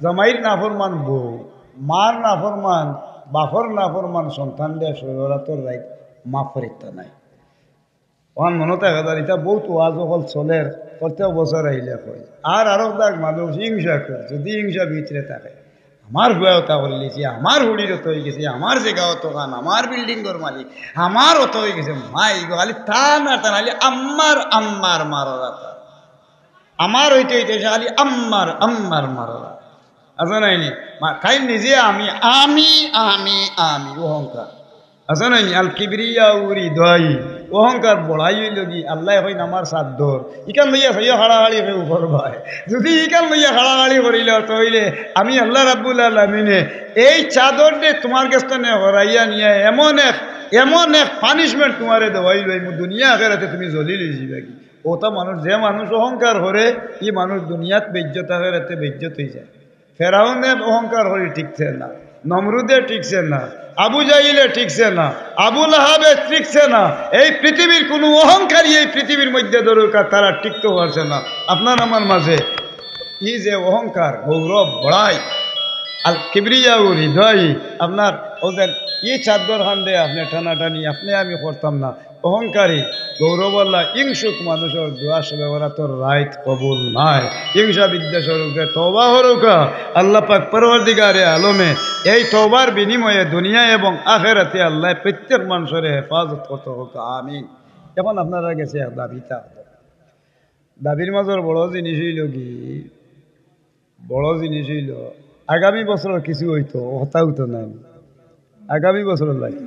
জামাইর নাফরমান বউ, মার নাফরমান, বাপর নাফরমান সন্তান দে শরীয়তর রাইত মাফ করি দিতা নাই। ওহান মনো থাকে যার, ইটা বহুত ওয়াজ অকল চলের, প্রত্যেক বছর আইলে কই। আর আরক দাগ মানুষ হিংসা করে, যদি হিংসা ভিতরে থাকে, "আমার ফুয়ায় অতা করিলিছে, আমার ফুড়ির অতা অইগেছে, আমার জাগা অতখান, আমার বিল্ডিংর মালিক, আমার অতা অইগেছে।" মাই গো, খালি টান আর টান, খালি আম্মার, আম্মার মাররা। আমার অইতে অইতে খালি আম্মার, আম্মার মাররা। আছে নাই নি? মা-, তাই নিজে আমি, আমি, আমি, আমি, অহংকার। আছে নাই নি? আল কিবরিয়া উরি দোয়াই। অহংকার বড়াই অইল কি? আল্লায় কইন আমার চাদ্দর, ইখান লইয়া চাইও হাড়াহাড়ি কেউ করবায়। যদি ইখান লইয়া হাড়াহাড়ি করিল, তাইলে আমি আল্লাহ রাব্বুল আলামিনে এই চাদররে তুমার গেছ থনে হরাইয়া নিয়া এমন এক, এমন এক punishment তুমারে দেওয়াইলাইমু, দুনিয়া আখেরাতে তুমি জলিল অইযিবাগি। অতা মানুষ, যে মানুষ অহংকার করে, ই মানুষ দুনিয়াত বেইজ্জত, আখেরাতে বেইজ্জত অইযায়। ফেরাউনে অহংকার করি টিকছে না, নমরুদে টিকছে না, আবু জাহিলে টিকছে না, আবু লাহাবে টিকছে না। এই পৃথিবীর কুনু অহংকারী এই পৃথিবীর মধ্যে ধরুকা, তারা টিকতে পারছে না। আপনার আমার মাঝে ই যে অহংকার, গৌরব, বড়াই, আল কিবরিয়া ও হৃদয়, আপনার অউ যে ই চাদ্দর খান দে আপনে টানাটানি, আপনে আমি করতাম না, অহংকারী, গৌরবআলা, ইংসুক মানুষর দোয়া শবে বরাতর রাইত কবুল নায়। ইংসা বিদ্বেষর উপরে তওবা করুকা। আল্লাহ পাক পরওয়ারদিগারে আলমে এই তওবার বিনিময়ে দুনিয়া এবং আখেরাতে আল্লায় প্রত্যেক মানুষরে হেফাজত করতে হোক, আমিন। এখন আপনারার গেছে এক দাবি থাকতো। দাবির মাজর বড় জিনিস অইল কি, বড় জিনিস অইল, আগামী বছর কিছু অইতো, কথা অইতো না। আগামী বছর লাগে।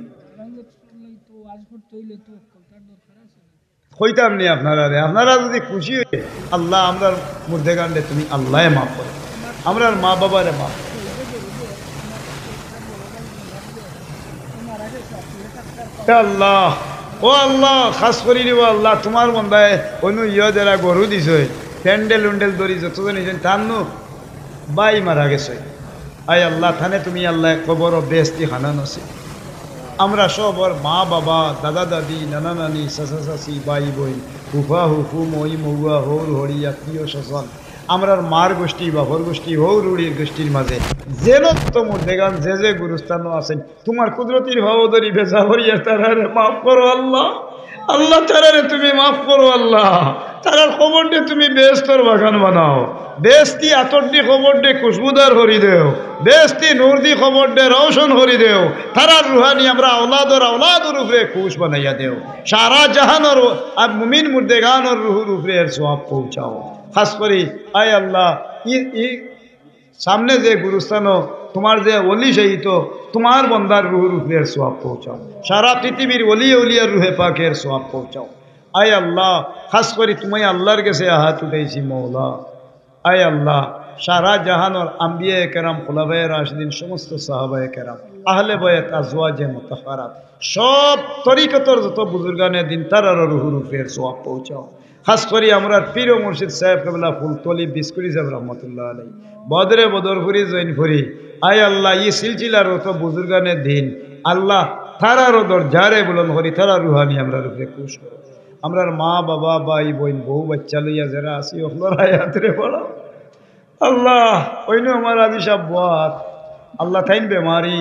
কইতাম নি আপনারারে, আপনারা যদি খুশি অইন, আল্লাহ আমরার মুর্দেগানরে তুমি আল্লায় মাফ করো, আমরার মা বাবারে মাফ করো। এ আল্লাহ, ও আল্লাহ, খাছ করি রে ও আল্লাহ, তুমার বন্দায় অইনু ইয় যেরা গরু দিছে, প্যান্ডেল উন্ডেল ধরি যতজন অইছইন, তান নু ভাই মারা গেছে। আয় আল্লাহ, তানে তুমি আল্লাহ কবর ও বেহেস্তি খানা নসিব। আমরা সবর মা বাবা, দাদা দাদি, নানা নানি, চাচা চাচি, ভাই বইন, ফুফা ফুফু, মই মৌয়া, হউর হড়ি, আত্মীয় স্বজন, আমরার মার গোষ্ঠী, বাপর গোষ্ঠী, হউর হড়ির গোষ্ঠীর মাঝে যেন তো মুর্দেগান যে যে গুরুস্থানো আছইন, তুমার কুদরতির ভাব ধরি বেজা করিয়া তারারে মাফ করো আল্লাহ। আল্লাহ, তারারে তুমি মাফ করো আল্লাহ। তারার কবররে তুমি বেহেস্তর বাগান বানাও। বেহেস্তি আতর দি কবররে খুশবুদার করি দেও। বেহেস্তি নূর দি কবররে রওশন করি দেও। তারার রুহানি আমরা আওলাদর আওলাদর উপরে খুশ বানাইয়া দেও। সারা জাহানর আর মুমিন মুর্দেগানর রুহুর উপরে এর সওয়াব পৌঁছাও। খাছ করি, আয় আল্লাহ, ই, ই সামনে যে গুরুস্থানো তুমার যে ওলি শহীদ, তুমার বন্দার রুহুর উপরে এর সওয়াব পৌঁছাও। সারা পৃথিবীর ওলি আউলিয়ার রুহে পাকে এর সওয়াব পৌঁছাও। আয় আল্লাহ, খাছ করি তুমি আল্লাহর গেছে হাত উঠাইছি মওলা। আয় আল্লাহ, সারা জাহানর আম্বিয়ায়ে কেরাম, খুলাফায়ে রাশিদিন, সমস্ত সাহাবায়ে কেরাম, আহলে বায়াত, আজওয়াজে মুতাহহারাত, সব তরিকতর যত বুজুর্গানে দিন, তারারও রুহুর উপরে এর সওয়াব পৌঁছাও। খাছ করি আমরার পীর ও মুর্শিদ সাহেব কেবলা ফুলতলি বিস্কুড়ি সাহেব রহমতুল্লাহ আলাইহি, বদরে বদরপুরি জৈনপুরি, আয় আল্লাহ, ই সিলসিলার যত বুজুর্গানে দিন, আল্লাহ, তারারও দরজারে বুলন্দ করি, তারার রুহানি আমরার উপরে খুশ করো। আমরার মা বাবা, ভাই বইন, বউ বাচ্চা লইয়া যেরা আছি, অকলর হায়াতরে বাড়াও। আল্লাহ, অইনু আমার আজি সাব বওয়াত, আল্লাহ, তাইন বেমারি,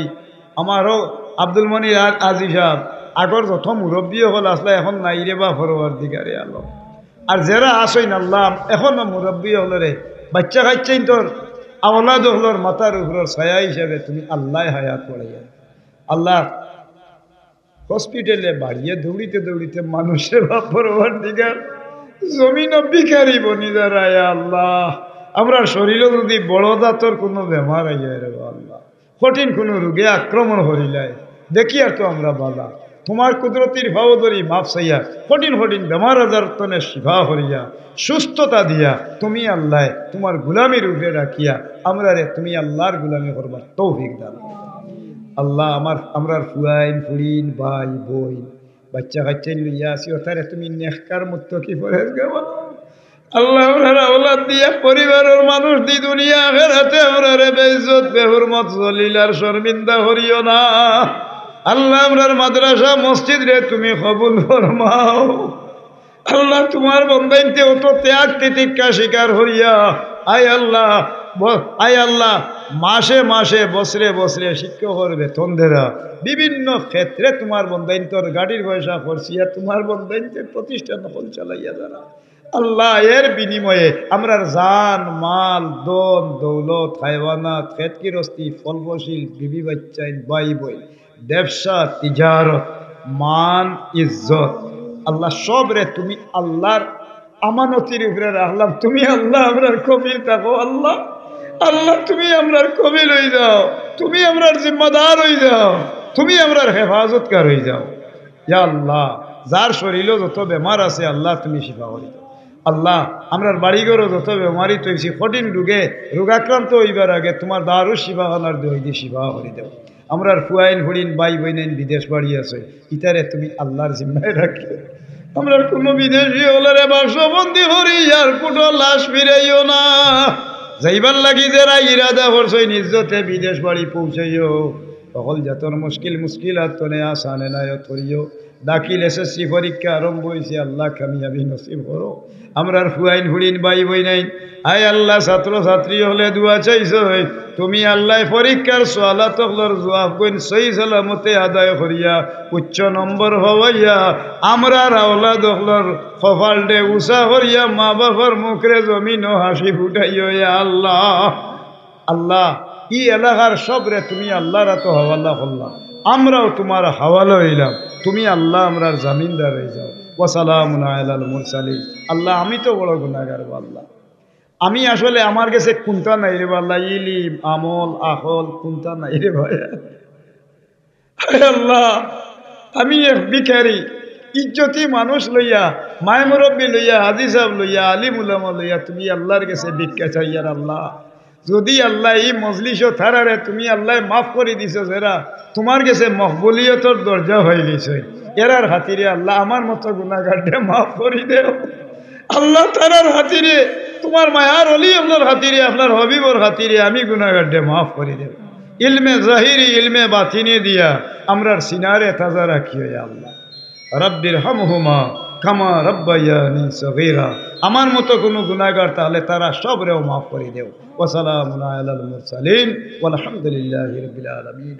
আমারও আব্দুল মনির আর আজি সাব, আগর যত মুরব্বি অকল আছলা, এখন নাই রে বা পরওয়ারদিগারে আলম। আর যেরা আছইন আল্লাহ, এখনো মুরব্বি অকলরে, বাচ্চা কাচ্চাইন্তর, আওলাদ অকলর মাথার উপরর ছায়া হিসাবে তুমি আল্লায় হায়াত বাড়াইয়া। আল্লাহ, হসপিটালে বাড়িয়ে দৌড়িতে দৌড়িতে মানুষ সেবা, পরওয়ারদিগার, জমিনো ভিখারি বনি যারা, ইয়া আল্লাহ। আমরার শরীরো যদি বড় জাতর কুনু বেমার আইয়া রে আল্লাহ, কঠিন কুনু রোগে আক্রমণ করিলায়, দেখিয়ার তো আমরা বালা। তুমার কুদরতির পাও ধরি মাফ চাইয়া, কঠিন কঠিন বেমার আজার তনে শিফা করিয়া, সুস্থতা দিয়া, তুমি আল্লায় তুমার গুলামির উপরে রাখিয়া, আমরারে তুমি আল্লাহর গুলামি করবার তৌফিক দান করো। আল্লাহ, আমার, আমরার ফুয়াইন, ফুড়িন, ভাই, বইন, বাচ্চা কাচ্চাইন লইয়া আছি, অতারে তুমি নেককার মুত্তাকি পরহেজগার বানাও। আল্লাহ, আমরার আওলাদ দিয়া, পরিবারর মানুষ দি, দুনিয়া আখেরাতে আমরারে বেইজ্জত, বেহুরমত, জলিল আর শর্মিন্দা করিও না। আল্লাহ, আমরার মাদ্রাসা মসজিদরে তুমি কবুল ফরমাও। আল্লাহ, তুমার বন্দাইন্তে অত ত্যাগ তিতিক্ষা স্বীকার করিয়া, আয় আল্লাহ, ব-, আয় আল্লাহ, মাসে মাসে, বছরে বছরে শিক্ষকর বেতন দেরা, বিভিন্ন ক্ষেত্রে তুমার বন্দাইন্তর গাড়ির পয়সা খরচিয়া তুমার বন্দাইন্তে প্রতিষ্ঠান অকল চালাইয়া যারা। আল্লাহ, এর বিনিময়ে আমরার জান, মাল, ধন, দৌলত, হায়ওয়ানাত, খেত গিরস্তি, ফল ফসিল, বিবি বাচ্চাইন, ভাই বইন, ব্যবসা, তিজারত, মান, ইজ্জত, আল্লাহ, সবরে তুমি আল্লাহর আমানতির উপরে রাখলাম। তুমি আল্লাহ আমরার কফিল থাকো আল্লাহ। আল্লাহ, তুমি আমরার কফিল অই যাও, তুমি আমরার জিম্মাদার অই যাও, তুমি আমরার হেফাজতকার অই যাও। ইয়া আল্লাহ, যার শরীরো যত বেমার আছে, আল্লাহ, তুমি শিফা করি দেও। আল্লাহ, আমরার বাড়িঘরো যত বেমারি তৈছি, কঠিন রোগে রোগাক্রান্ত অইবার আগে তুমার দারুশ শিফাখানার দোয়াই দি শিফা করি দেও। আমরার ফুয়াইন ফুড়িন ভাই বইনাইন বিদেশ বাড়ি আছে, ইতারে তুমি আল্লাহর জিম্মায় রাখি দেও। আমরার কুনু বিদেশি অকলরে বাক্সবন্দি করি এয়ারপোর্টো লাশ ফিরাইও না। যাইবার লাগি যেরা ইরাদা করছইন, ইজ্জতে বিদেশ বাড়ি পৌঁছাইও। হকল জাতর মুশকিল মুশকিলাত তনে আসান এনায়েত করিও। দাখিল এসএসসি পরীক্ষা আরম্ভ অইছে, আল্লাহ কামিয়াবি নসিব করো। আমরার ফুয়াইন ফুড়িন ভাই বইনাইন, আয় আল্লাহ, ছাত্র ছাত্রী অকলে দোয়া চাইছইন, তুমি আল্লাহ পরীক্ষার সুয়ালাত অকলর জুয়াবগুইন সহি সালামতে আদায় করিয়া উচ্চ নম্বর পাওয়াইয়া আমরার আওলাদ অকলর কপালরে উচা করিয়া মা বাপর মুখরে জমিনো হাসি ফুটাইও, ইয়া আল্লাহ। আল্লাহ, ই এলাকার সবরে তুমি আল্লাহর আতো হাওয়ালা করলা, আমরাও তুমার হাওয়ালা অইলাম। তুমি আল্লাহ আমরার জামিনদার অইযাও। ওয়া সালামুন আলাল মুরসালিন। আল্লাহ, আমি তো বড় গুনাগার, ও আল্লাহ। আমি আসলে, আমার গেছে কুন্তা নাই রেবা আল্লাহ, ইলিম, আমল, আখল, কুন্তা নাই রেবা। আয় আল্লাহ, আমি এক ভিখারি, ইজ্জতি মানুষ লইয়া, মায় মুরব্বি লইয়া, হাজি সাব লইয়া, আলিম উলামা লইয়া তুমি আল্লাহর গেছে ভিক্ষা চাইয়ার আল্লাহ। যুদি আল্লাহ ই মজলিসো তারারে তুমি আল্লাহ মাফ করি দিছো, যেরা তুমার গেছে মকবুলিয়তর দরজা পাইলিছইন, এরার খাতিরে আল্লাহ আমার মতো গুনাগাররে মাফ করি দেও। আল্লাহ, তারার খাতিরে, তুমার মায়ার অলি অকলর খাতিরে, আপনার হাবিবর খাতিরে আমি গুনাগাররে মাফ করি দেও। ইলমে জাহিরি, ইলমে বাতিনি দিয়া আমরার সিনারে তাজা রাখিও, ইয়া আল্লাহ। রাব্বির হামহুমা কামা রাব্বায়ানি সগীরা। আমার মতো কুনু গুনাগার থাকলে তারা সবরেও মাফ করি দেও। ওয়া সালামুন আলাল মুরসালিন ওয়াল হামদুলিল্লাহি রাব্বিল আলামিন।